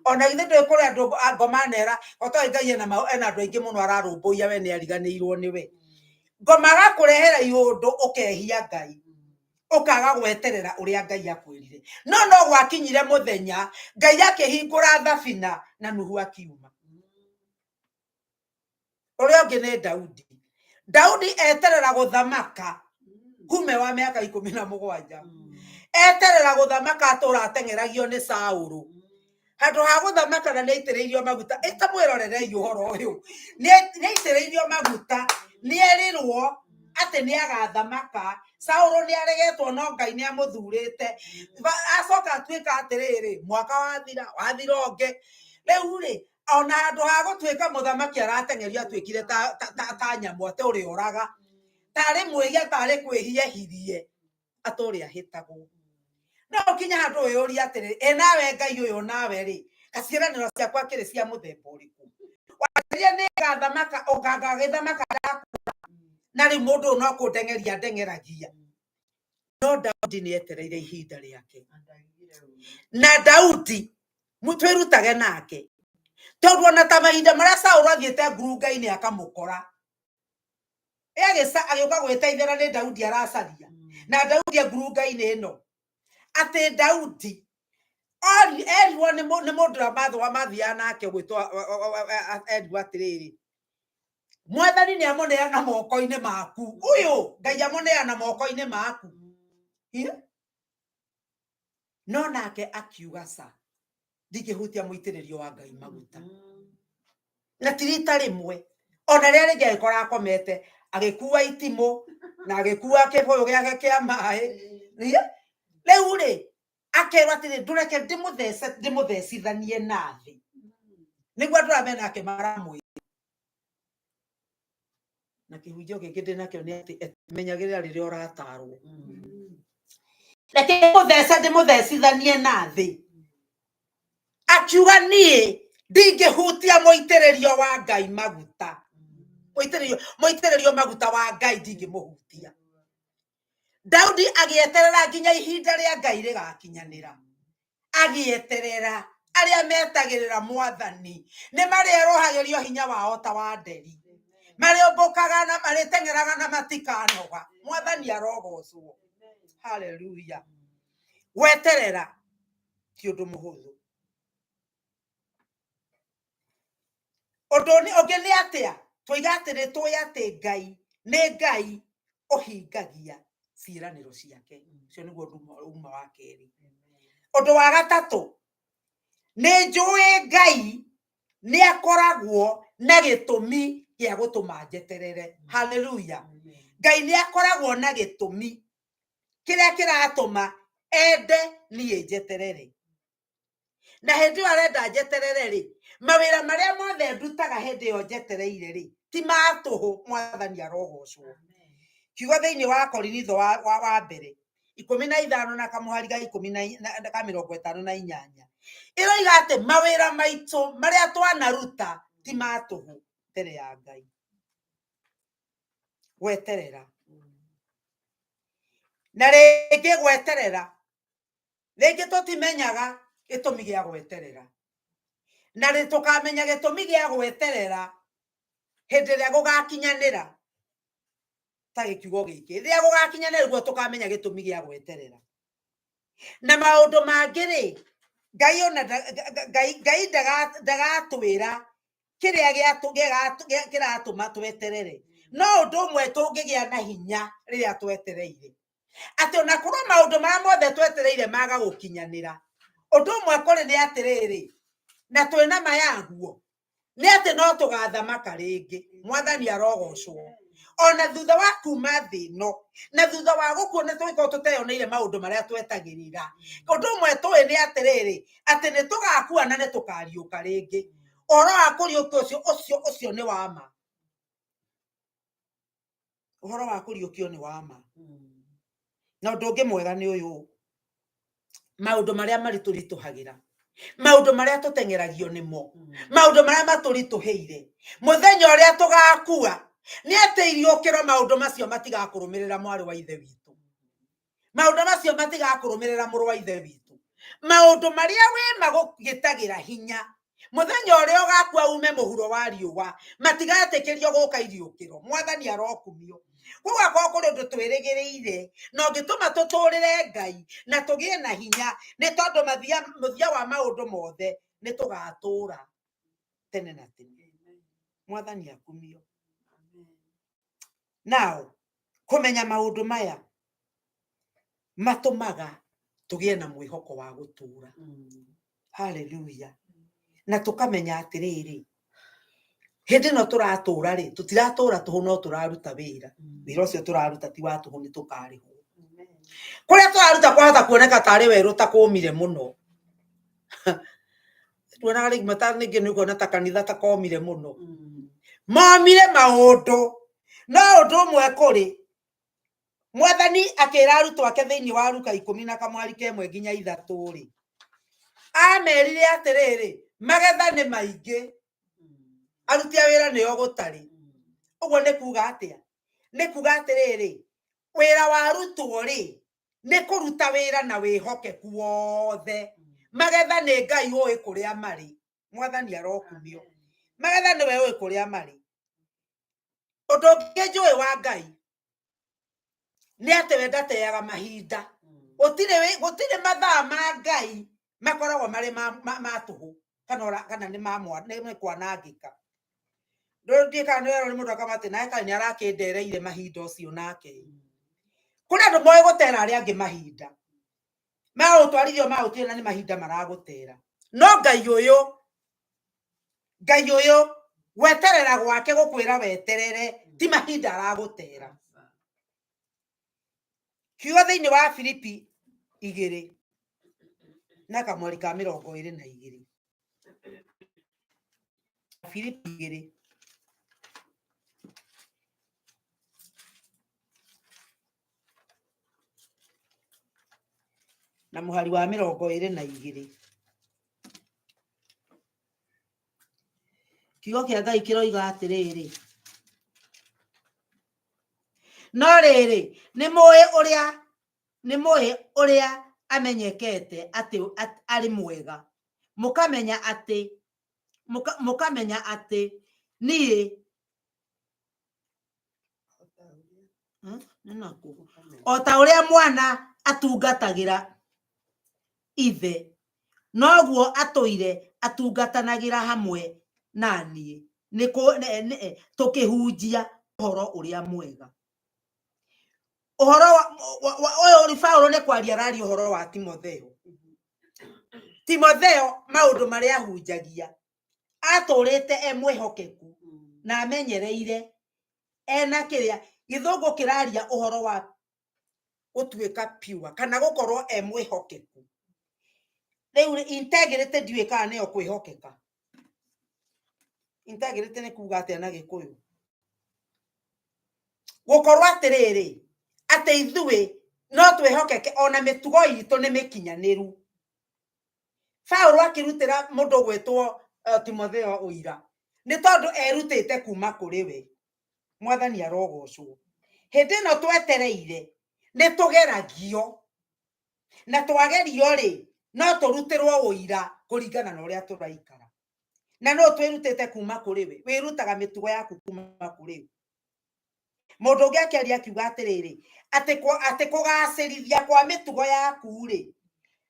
Speaker 5: Ona githĩ ndũĩ kũrĩ andũ ngoma anera, otoĩ Ngai ena andũ aingĩ mũno ararũmbũiya we nĩ ariganĩirwo nĩwe. Ngoma agakũrehera iũndũ ũkehia Ngai, ũkaga gweterera ũrĩa Ngai akwĩrire. No no gwakinyire mũthenya Ngai akĩhingũra thabina na Nuhu akiuma. Ũrĩa ũngĩ nĩ Daudi. Daudi eterera gũthamaka kume wa mĩaka 17. Eterera gũthamaka atũra ateng'eragio nĩ Saũlũ. Handũ ha gũthamaka na nĩaitĩrĩirio maguta, ĩta mwĩrorerei ũhoro ũyũ. Nĩaitĩrĩirio maguta, nĩerirwo atĩ nĩagathamaka. Saũlũ nĩaregetwo no Ngai nĩamũthurĩte. Acoka atuĩka atĩrĩrĩ, mwaka wathira, wathira ũngĩ. Rĩu rĩ, ona handũ ha gũtuĩka mũthamaki arateng'erio atuĩkire ta nyamũ, atĩ ũrĩa ũraga, tarĩ mwĩhia, tarĩ kwĩhia ehirie, atĩ ũrĩa ahĩtagwo. No ũkinye handũ wĩyũrie atĩrĩrĩ, ĩ nawe Ngai ũyũ nawe rĩ, ciĩranĩro ciakwa kĩrĩ cia mũthemba ũrĩkũ? Wanjĩrire nĩngathamaka, ũngangagĩthamaka ndakua, na rĩu mũndũ ũyũ no kũndeng'eria andeng'eragia. No Daudi nĩ etereire ihinda rĩake. Na Daudi twĩrutage nake, tondũ ona ta mahinda marĩa Saũlũ athiĩte ngurunga-inĩ akamũkora, agĩũka gwĩteithĩra nĩ Daudi aracaria, na Daudi e ngurunga-inĩ ĩno, atĩ Daudi Erirwo nĩ mũndũ ũrĩa mathiaga nake gwĩtwo erirwo atĩrĩrĩ, mwathani nĩ amũneana moko-inĩ maku, ũyũ Ngai amũneana moko-inĩ maku. No nake akiuga ca, ndingĩhutia mũitĩrĩrio wa Ngai maguta. Na ti rita rĩmwe, ona rĩrĩa rĩngĩ agĩkora akomete, agĩkua itimũ na agĩkua kĩbũyũ gĩake kĩa maĩ. Rĩu rĩ, akerwo atĩrĩ, ndũreke ndĩmũthece, ndĩmũthecithanie na thĩ, nĩguo andũ arĩa menake maramwĩra. Na kĩhunjio gĩkĩ ndĩ nakĩo nĩ atĩ menyagĩrĩra rĩrĩa ũratarwo. Reke ndĩmũthece, ndĩmũthecithanie na thĩ. Akiuga niĩ ndingĩhutia mũitĩrĩrio wa Ngai maguta, mũitĩrĩrio maguta wa Ngai ndingĩmũhutia. Daudi agĩeterera nginya ihinda rĩa Ngai rĩgakinyanĩra. Agĩeterera. Arĩa metagĩrĩra mwathani nĩ marĩerũhagĩrio hinya wao ta wa nderi, marĩũmbũkaga na marĩteng'eraga na matikanoga. Mwathani arogocwo. Haleluya. Gweterera ti ũndũ mũhũthũ. Ũndũ ũngĩ nĩ atĩa? Twoiga atĩ nĩ tũĩ atĩ Ngai nĩ Ngai ũhingagia ciĩranĩro ciake. Ũcio nĩguo ũndũ uma wa kerĩ. Ũndũ wa gatatũ, nĩ njũĩ Ngai nĩ akoragwo na gĩtũmi gĩa gũtũma njeterere. Haleluya. Ngai nĩ akoragwo na gĩtũmi kĩrĩa kĩratũma ende niĩ njeterere. Na hĩndĩ ĩyo arenda njeterere rĩ, mawĩra marĩa mothe ndutaga hĩndĩ ĩyo njetereire rĩ, ti ma tũhũ. Mwathani arogocwo. Kiugo thĩinĩ wa Korinitho wa mbere 15 na kamũhari ga ikũmi na ka 58 ĩroiga atĩ mawĩra maitũ marĩa twanaruta ti ma tũhũ mbere ya Ngai. Gweterera na rĩngĩ gweterera, rĩngĩ tũtimenyaga gĩtũmi gĩa gweterera, na rĩ tũkamenya gĩtũmi gĩa gweterera hĩndĩ ĩrĩa gũgakinyanĩra. Ta gĩkiugo gĩkĩ, rĩrĩa gũgakinyanĩra nĩguo tũkamenya gĩtũmi gĩa gweterera. Na maũndũ mangĩ rĩ, Ngai ona Ngai ndagatwĩra kĩrĩa kĩratũma tweterere, no ũndũ ũmwe tũngĩgĩa na hinya rĩrĩa twetereire, atĩ ona korwo maũndũ marĩa mothe twetereire maga gũkinyanĩra, ũndũ ũmwe kũrĩ nĩ atĩrĩrĩ, na twĩna ma yaguo, nĩ atĩ no tũgathamaka rĩngĩ. Mwathani arogocwo. Ona thutha wa kuma thĩ ĩno na thutha wa gũkua, nĩ tũgĩkorwo tũteyoneire maũndũ marĩa twetagĩrĩra, ũndũ ũmwe tũĩ nĩ atĩrĩrĩ, atĩ nĩ tũgakua na nĩ tũkariũka rĩngĩ. Ũhoro wa kũriũkio ũcio ũcio ũcio nĩ wa ma. Ũhoro wa kũriũkio nĩ wa ma. Na ũndũ ũngĩ mwega nĩ ũyũ, maũndũ marĩa maritũritũhagĩra, maũndũ marĩa tũteng'eragio nĩmo, maũndũ marĩa matũritũhĩire, mũthenya ũrĩa tũgakua nĩ atĩ iriũkĩro, maũndũ macio matigakũrũmĩrĩra, mwarĩ wa ithe witũ. Maũndũ macio matigakũrũmĩrĩra, mũrũ wa ithe witũ. Maũndũ marĩa wĩma gũgĩtagĩra hinya, mũthenya ũrĩa ũgakua ume mũhuro wa riũa, matigatĩkĩrio gũka iriũkĩro. Mwathani arokumio. Koguo akorwo kũrĩ ũndũ twĩrĩgĩrĩire na ũngĩtũma tũtũrĩre Ngai na tũgĩe na hinya, nĩ tondũ mũthia wa maũndũ mothe nĩ tũgatũra tene na tene. Mwathani akumio. Now, kũmenya maũndũ maya matũmaga tũgĩe na mwĩhoko wa gũtũra. Haleluya. Na tũkamenya atĩrĩrĩ, hĩndĩ ĩno tũratũra rĩ, tũtiratũra tũhũ, no tũraruta wĩra. Wĩra ũcio tũraruta ti wa tũhũ, nĩ tũkarĩhwo. Kũrĩa tũraruta kwahota kuoneka tarĩ werũ, ta kũmire mũno. Tuonaga rĩngĩ mata ningĩ nĩ ũkuona ta kanitha ta komire mũno, momire maũndũ. No ũndũ ũmwe kũrĩ mwathani akĩra arutwo ake thĩinĩ wa Luka 11:1 nginya 3 rĩ, amerire atĩrĩrĩ, magetha nĩ maingĩ, aruti a wĩra nĩo gũtarĩ. Ũguo nĩ kuga atĩa? Nĩ kuga atĩrĩrĩ, wĩra warutwo rĩ, nĩ kũruta wĩra na wĩhokeku wothe. Magetha nĩ Ngai ũĩ kũrĩa marĩ. Mwathani arokumio. Magetha nĩwe ũĩ kũrĩa marĩ. Ũndũ ũngĩ njũĩ wa Ngai nĩ atĩ we ndateaga mahinda. Gũtirĩ mathaa ma Ngai. Makoragwo marĩ ma tũhũ kana kana nĩ ma nĩ kwanangĩka. Ndiũĩ kana nĩ werwo nĩ mũndũ akauga atĩ nawe kaĩ nĩ arakĩndereire mahinda ũcio nake. Kũrĩ andũ moĩ gũtera arĩa angĩ mahinda. Magũtwarithia magũtwĩra na nĩ mahinda maragũtera. No Ngai ũyũ, Ngai ũyũ gweterera gwake gũkwĩra weterere ti mahinda aragũtera. Kiugo thĩinĩ wa Filipi 2 na kamweri ka 22. Filipi 2 na mũhari wa 22. Kiugo kĩa Ngai kĩroiga atĩrĩrĩ, no rĩrĩ, nĩ mũĩ ũrĩa nĩ mũĩ ũrĩa amenyekete atĩ arĩ mwega, mũkamenya atĩ mũkamenya atĩ niĩ nĩ nakũ? O ta ũrĩa mwana atungatagĩra ithe, noguo atũire atungatanagĩra hamwe na niĩ tũkĩhunjia ũhoro ũrĩa mwega. Ũhoro ũyũ Paulo nĩ kwaria araria ũhoro wa Timotheo. Timotheo maũndũ marĩa ahunjagia atũrĩte e mwĩhokeku na amenyereire ena kĩrĩa gĩthũngũ kĩraria ũhoro wa gũtuĩka pure kana gũkorwo e mwĩhokeku. Rĩu integrity ndiũĩ kana nĩyo kwĩhokeka. Integrity nĩ kuga atĩa na Gĩkũyũ? Gũkorwo atĩrĩrĩ, atĩ ithuĩ no twĩhokeke ona mĩtugo itũ nĩ mĩkinyanĩru. Paulo akĩrutĩra mũndũ ũgwĩtwo Timotheo ũira nĩ tondũ erutĩte kuma kũrĩ we. Mwathani arogocwo. Hĩndĩ ĩno twetereire nĩ tũgeragio, na twagerio rĩ, no tũrutĩrwo ũira kũringana na ũrĩa tũraikara. Na no twĩrutĩte kuma kũrĩ we, wĩrutaga mĩtugo yaku kuma kũrĩ we. Mũndũ ũngĩ akĩaria akiuga atĩrĩrĩ, atĩ kũgacĩrithia kwa mĩtugo yaku rĩ,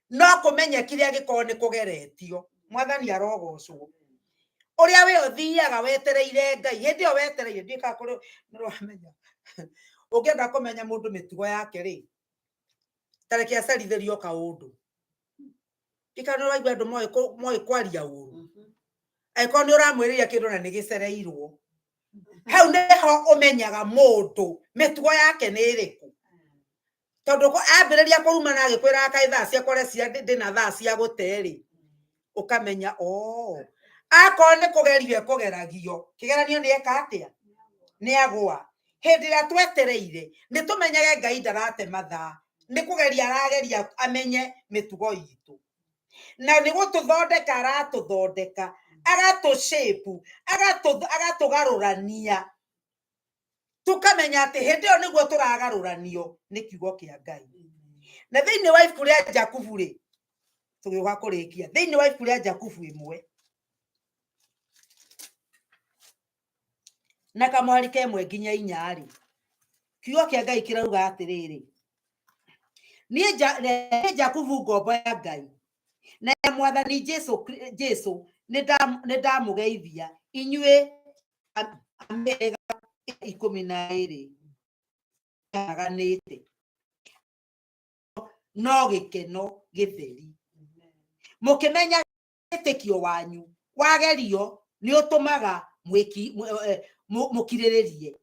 Speaker 5: no kũmenyekire angĩkorwo nĩ kũgeretio. Mwathani arogocwo. Ũrĩa we ũthiaga wetereire Ngai, hĩndĩ ĩyo wetereire, ndiũĩ kana kũrĩ nĩ ũramenya. Ũngĩenda kũmenya mũndũ mĩtugo yake rĩ, ta reke acerithĩrio kaũndũ. Ndiũĩ kana nĩ ũraigua andũ moĩ kwaria ũru. Angĩkorwo nĩ ũramwĩrĩire kĩndũ na nĩ gĩcereirwo, hau nĩho ũmenyaga mũndũ mĩtugo yake nĩ ĩrĩkũ. Tondũ ambĩrĩria kũrumana agĩkwĩraga kaĩ thaa ciakwa ũrĩa cia ndĩna thaa cia gũte rĩ, ũkamenya oo. Akorwo nĩ kũgerio ekũgeragio, kĩgeranio nĩ eka atĩa? Nĩ agũa. Hĩndĩ ĩrĩa twetereire, nĩ tũmenyage Ngai ndarate mathaa, nĩ kũgeria arageria amenye mĩtugo itũ. Na nĩ gũtũthondeka aratũthondeka, agatũ shape, agatũgarũrania. Tũkamenya atĩ hĩndĩ ĩyo nĩguo tũragarũranio nĩ kiugo kĩa Ngai. Na thĩinĩ wa ibuku rĩa Jakubu rĩ, tũgĩũka kũrĩkia, thĩinĩ wa ibuku rĩa Jakubu 1 na kamwari ka 1 nginya 4 rĩ, kiugo kĩa Ngai kĩrauga atĩrĩrĩ, niĩ Jakubu ngombo ya Ngai na ya Mwathani Jesu nĩ ndamũgeithia inyuĩ amĩhĩrĩga 12 yaraganĩte no gĩkeno gĩtheri, mũkĩmenya wĩtĩkio wanyu wagerio nĩ ũtũmaga mũkirĩrĩrie.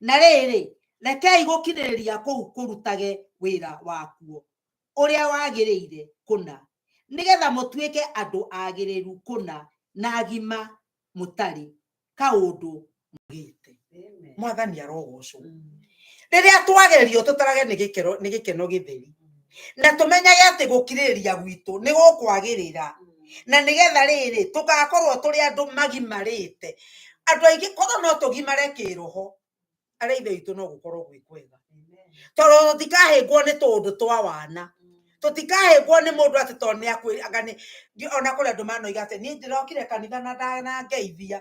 Speaker 5: Na rĩrĩ, rekei gũkirĩrĩria kũu kũrutage wĩra wakuo ũrĩa wagĩrĩire kũna, nĩgetha mũtuĩke andũ agĩrĩru kũna na agima mũtarĩ kaũndũ mũgĩte. Mwathani arogocwo. Rĩrĩa twagerio tũtarage nĩ gĩkeno gĩtheri, na tũmenyage atĩ gũkirĩrĩria gwitũ nĩ gũkwagĩrĩra, na nĩgetha rĩrĩ tũgakorwo tũrĩ andũ magimarĩte. Andũ aingĩ korwo no tũgimare kĩroho, arĩa ithe witũ no gũkorwo gwĩ kwega, tondũ tũtikahĩngwo nĩ tũũndũ twa wana, tũtikahĩngwo nĩ mũndũ atĩ tondũ nĩ akwĩra anga nĩ ona kũrĩ andũ manoiga atĩ niĩ ndĩrokire kanitha na ndanangeithia,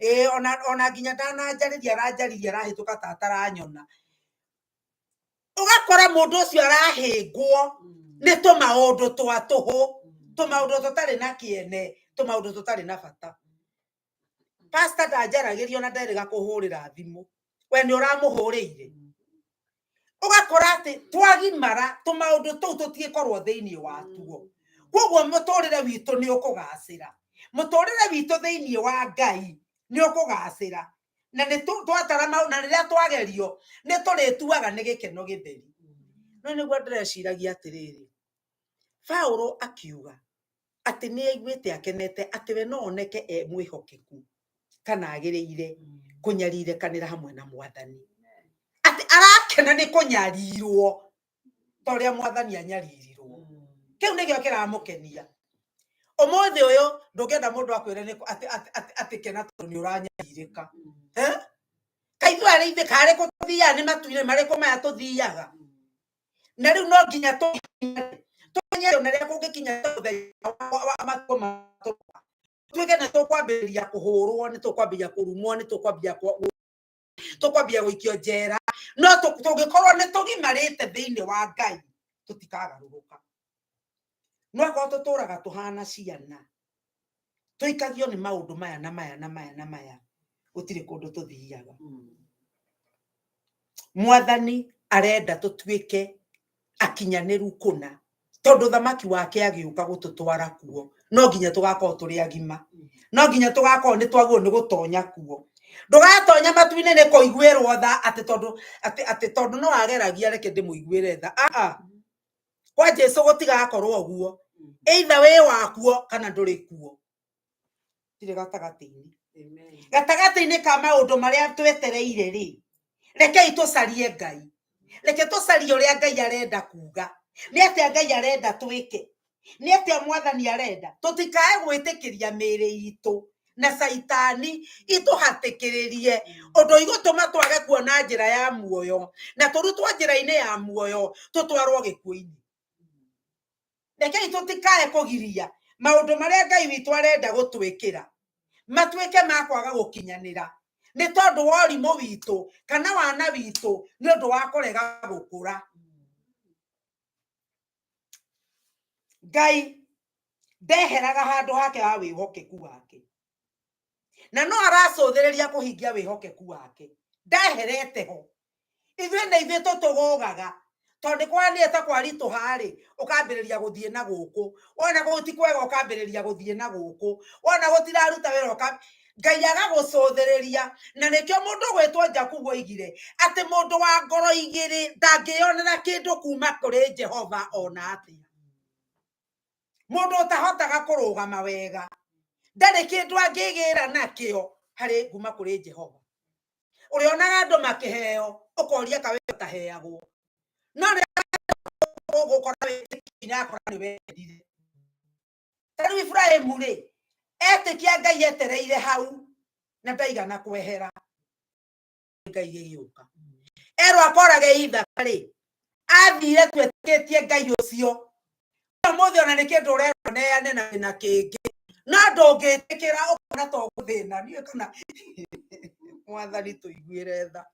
Speaker 5: ĩĩ ona nginya ndananjarĩria aranjarĩria arahĩtũka ta ataranyona. Ũgakora mũndũ ũcio arahĩngwo nĩ tũmaũndũ twa tũhũ. Tũmaũndũ tũtarĩ na kĩene, tũmaũndũ tũtarĩ na bata. Pastor ndanjaragĩria ona nderĩga kũhũrĩra thimũ. We nĩ ũramũhũrĩire. Ũgakora atĩ twagimara tũmaũndũ tũu tũtiĩkorwo thĩinĩ watuo. Koguo mũtũrĩre witũ nĩ ũkũgacĩra. Mũtũrĩre witũ thĩinĩ wa Ngai nĩ ũkũgacĩra. Na nĩ twatara na rĩrĩa twagerio nĩ tũrĩtuaga nĩ gĩkeno gĩtheri. No nĩguo ndĩreciragia atĩrĩrĩ, Paũlũ akiuga atĩ nĩ aiguĩte akenete atĩ we no oneke e mwĩhokeku kana agĩrĩire kũnyarirekanĩra hamwe na Mwathani. Atĩ arakena nĩ kũnyarirwo ta ũrĩa Mwathani anyaririrwo. Kĩu nĩkĩo kĩramũkenia. Ũmũthĩ ũyũ ndũngĩenda mũndũ akwĩre nĩ atĩ atĩ atĩ atĩ kena tondũ nĩ ũranyarirĩka. Eh? Kaĩ ithuĩ arĩa ithuĩ karĩ kũ tũthiaga nĩ matu-inĩ marĩkũ maya tũthiaga? Na rĩu no nginya tũmenye ona rĩrĩa kũngĩkinya mũthenya wa matukũ maitũ, tuĩke nĩ tũkwambĩrĩria kũhũrwo, nĩ tũkwambĩrĩria kũrumwo, nĩ tũkwambĩrĩria tũkwambia gũikio njera, no tũngĩkorwo nĩ tũgimarĩte thĩinĩ wa Ngai tũtikagarũrũka. No akorwo tũtũraga tũhana ciana, tũikagio nĩ maũndũ maya na maya na maya na maya, gũtirĩ kũndũ tũthiaga. Mwathani arenda tũtuĩke akinyanĩru kũna, tondũ thamaki wake agĩũka gũtũtwara kuo, no nginya tũgakorwo tũrĩ agima, no nginya tũgakorwo nĩ twagĩrĩirwo nĩ gũtonya kuo. Ndũgatonya matu-inĩ nĩ kũiguĩrwo tha atĩ tondũ atĩ atĩ tondũ no ageragia reke ndĩmũiguĩre tha. Aa, kwa Jesu gũtigakorwo ũguo. Either wĩ wakuo kana ndũrĩ kuo. Tirĩ gatagatĩ-inĩ. Gatagatĩ-inĩ ka maũndũ marĩa twetereire rĩ, rekei tũcarie Ngai. Reke tũcarie ũrĩa Ngai arenda kuga. Nĩ atĩa Ngai arenda twĩke? Nĩ atĩa Mwathani arenda? Tũtikae gwĩtĩkĩria mĩĩrĩ itũ na caitani itũhatĩkĩrĩrie ũndũ igũtũma twage kuona njĩra ya muoyo, na tũrutwo njĩra-inĩ ya muoyo tũtwarwo gĩkuũ-inĩ. Rekei tũtikae kũgiria maũndũ marĩa Ngai witũ arenda gũtwĩkĩra matuĩke ma kwaga gũkinyanĩra nĩ tondũ wa ũrimũ witũ kana wana witũ nĩ ũndũ wa kũrega gũkũra. Ngai ndeheraga handũ hake ha wĩhokeku wake, na no aracũthĩrĩria kũhingia wĩhokeku wake. Ndeherete ho. Ithuĩ nĩ ithuĩ tũtũgũgaga, tondũ nĩ kwanĩte ta kwaritũha rĩ, ũkambĩrĩria gũthiĩ na gũkũ, wona kũu ti kwega ũkambĩrĩria gũthiĩ na gũkũ, wona gũtiraruta wĩra ũka Ngai agagũcũthĩrĩria. Na nĩkĩo mũndũ gwĩtwo Jakubu oigire atĩ mũndũ wa ngoro igĩrĩ ndangĩyonera kĩndũ kuma kũrĩ Jehova ona atĩa. Mũndũ ũtahotaga kũrũgama wega ndarĩ kĩndũ angĩgĩra nakĩo harĩ kuma kũrĩ Jehova. Ũrĩonaga andũ makĩheo ũkoria ka we ũtaheagwo, no rĩrĩa ũgũkora wĩtĩkia akora nĩ wendire. Ta rĩu Iburahĩmu rĩ, etĩkia Ngai etereire hau na ndaigana kwehera, Ngai gĩgĩũka erwo akorage Ithaka rĩ, athire twetĩkĩtie Ngai ũcio. Ũmũthĩ ona nĩ kĩndũ ũrerwo neane na kĩna kĩngĩ, no ndũngĩtĩkĩra ũkona ta ũgũthĩna. Niĩ kana Mwathani tũiguĩre tha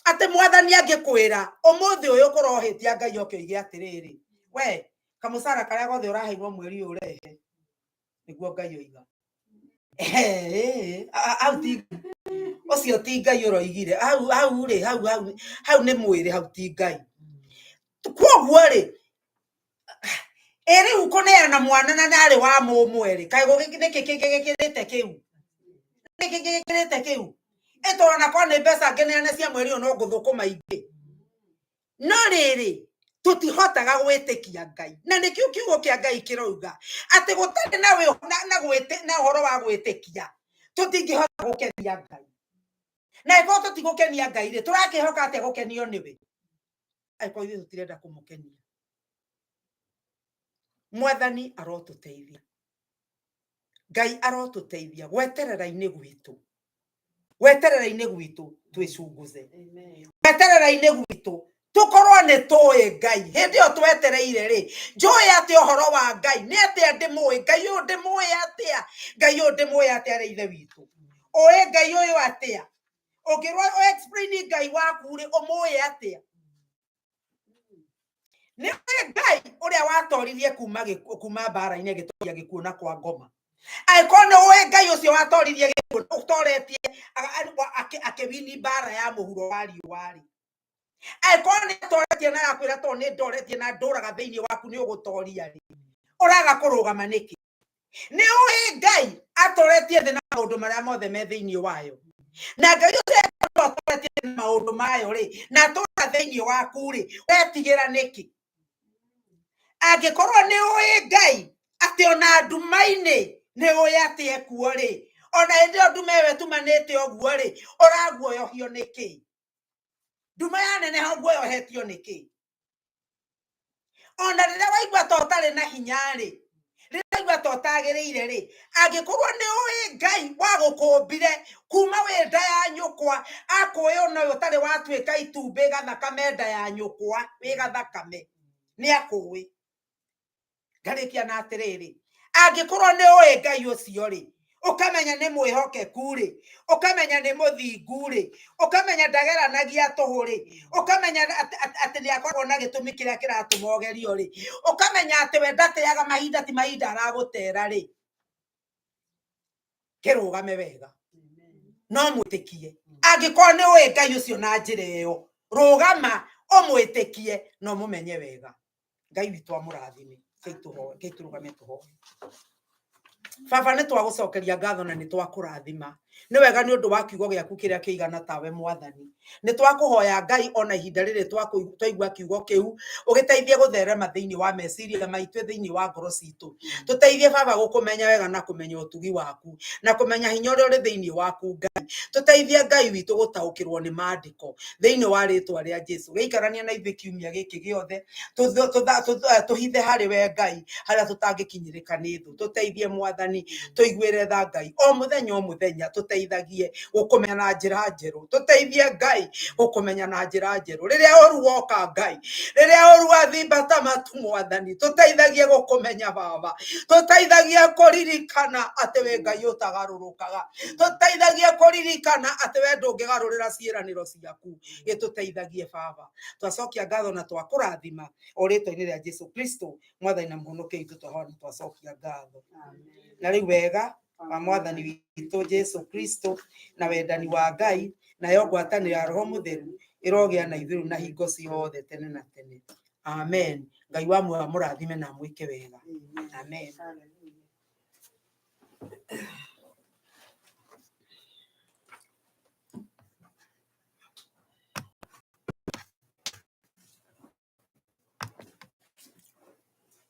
Speaker 5: atĩ Mwathani angĩkwĩra ũmũthĩ ũyũ kũrohĩtia Ngai oke oige atĩrĩrĩ, we kamũcara karĩa gothe ũraheirwo mweri ũyũ ũrehe, nĩguo Ngai oiga. Hau ti ũcio ti Ngai ũroigire hau, hau rĩ, hau hau hau nĩ mwĩrĩ, hau ti Ngai. Koguo rĩ, ĩ rĩu kũneana mwana na ndarĩ wa mũmwe rĩ, kaĩ nĩkĩ kĩngĩ gĩkĩrĩte kĩu? Nĩkĩ kĩngĩ gĩkĩrĩte kĩu? Ĩ tondũ ona korwo nĩ mbeca ngĩneane cia mweri ũyũ no ngũthũkũma ingĩ. No rĩrĩ, tũtihotaga gwĩtĩkia Ngai. Na nĩkĩo kiugo kĩa Ngai kĩrauga atĩ gũtarĩ na na ũhoro wa gwĩtĩkia tũtingĩhota gũkenia Ngai. Na angĩkorwo tũtigũkenia Ngai rĩ, tũrakĩhoka atĩa gũkenio nĩwe? Angĩkorwo ithuĩ tũtirenda kũmũkenia. Mwathani arotũteithia. Ngai arotũteithia gweterera-inĩ gwitũ. Gweterera-inĩ gwitũ twĩcunguze. Gweterera-inĩ gwitũ tũkorwo nĩ tũĩ Ngai. Hĩndĩ ĩyo twetereire rĩ, njũĩ atĩ ũhoro wa Ngai nĩ atĩa ndĩmũĩ? Ngai ũyũ ndĩmũĩ atĩa? Ngai ũyũ ndĩmũĩ atĩa arĩ ithe witũ? Ũĩ Ngai ũyũ atĩa? Ũngĩrwo explain Ngai waku rĩ, ũmũĩ atĩa? Nĩ ũĩ Ngai ũrĩa watoririe kuma kuma mbara-inĩ agĩtoria gĩkuũ na kwa ngoma. Angĩkorwo nĩ ũĩ Ngai ũcio watoririe gĩkuũ ũtoretie akĩwini mbara ya mũhuro wa riũa rĩ, angĩkorwo nĩ atoretie na agakwĩra tondũ nĩ ndoretie na ndũraga thĩinĩ waku nĩ ũgũtoria rĩ, ũraga kũrũgama nĩkĩ? Nĩ ũĩ Ngai atoretie thĩ na maũndũ marĩa mothe me thĩinĩ wayo, na Ngai ũcio atoretie thĩ na maũndũ mayo rĩ, na atũra thĩinĩ waku rĩ, wetigĩra nĩkĩ? Angĩkorwo nĩ ũĩ Ngai atĩ ona nduma-inĩ nĩ ũĩ atĩ ekuo rĩ, ona hĩndĩ ĩyo nduma ĩyo ĩtumanĩte ũguo rĩ, ũraguoyohio nĩkĩ? Nduma yaneneha ũguoyohetio nĩkĩ? Ona rĩrĩa waigua ta ũtarĩ na hinya rĩ, rĩrĩa waigua ta ũtagĩrĩire rĩ, angĩkorwo nĩ ũĩ Ngai wagũkũmbire kuma wĩ nda ya nyũkwa, akũĩ ona ũtarĩ watuĩka itumbĩ gathakame nda ya nyũkwa, wĩ gathakame, nĩ akũĩ. Ngarĩkia na atĩrĩrĩ, angĩkorwo nĩ ũĩ Ngai ũcio rĩ, ũkamenya nĩ mwĩhokeku rĩ, ũkamenya nĩ mũthingu rĩ, ũkamenya ndageranagia tũhũ rĩ, ũkamenya atĩ nĩ akoragwo na gĩtũmi kĩrĩa kĩratũma ũgerio rĩ, ũkamenya atĩ we ndateaga mahinda ti mahinda aragũtera rĩ, kĩrũgame wega no mwĩtĩkie. Angĩkorwo nĩ ũĩ Ngai ũcio na njĩra ĩyo, rũgama ũmwĩtĩkie na ũmũmenye wega. Ngai witũ amũrathime. Kei tũrũgame tũhoe. Baba, nĩ twagũcokeria ngatho na nĩ twakũrathima. Nĩ wega nĩ ũndũ wa kiugo gĩaku kĩrĩa kĩigana tawe Mwathani. Nĩ twakũhoya Ngai ona ihinda rĩrĩ twaigua kiugo kĩu, ũgĩteithie gũtherema thĩinĩ wa meciria maitũ, thĩinĩ wa ngoro citũ. Tũteithie Baba gũkũmenya wega na kũmenya ũtugi waku na kũmenya hinya ũrĩa ũrĩ thĩinĩ waku Ngai. Tũteithie Ngai witũ gũtaũkĩrwo nĩ maandĩko thĩinĩ wa rĩtwa rĩa Jesu. Gĩikarania na ithuĩ kiumia gĩkĩ gĩothe, tũhithe harĩ we Ngai harĩa tũtangĩkinyĩrĩka nĩ thũ. Tũteithie Mwathani, tũiguĩre tha Ngai o mũthenya o mũthenya, tũteithagie gũkũmenya na njĩra njerũ. Tũteithie Ngai gũkũmenya na njĩra njerũ. Rĩrĩa ũru woka Ngai, rĩrĩa ũru wathimbata matu Mwathani, tũteithagie gũkũmenya Baba. Tũteithagie kũririkana atĩ wĩ Ngai ũtagarũrũkaga. Tũteithagie kũririkana atĩ we ndũngĩgarũrĩra ciĩranĩro ciaku. Gĩtũteithagie Baba. Twacokia ngatho na twakũrathima o rĩtwa-inĩ rĩa Jesu Kristo Mwathani na Mũhonokia witũ, twahoya na twacokia ngatho. Na rĩu wega wa Mwathani witũ Jesu Kristo na wendani wa Ngai nayo ngwatanĩro ya Roho Mũtheru ĩrogĩa na ithuĩ rĩu na hingo ciothe tene na tene. Amen. Ngai wa muoyo amũrathime na amwĩke wega. Amen.
Speaker 1: Hallelujah.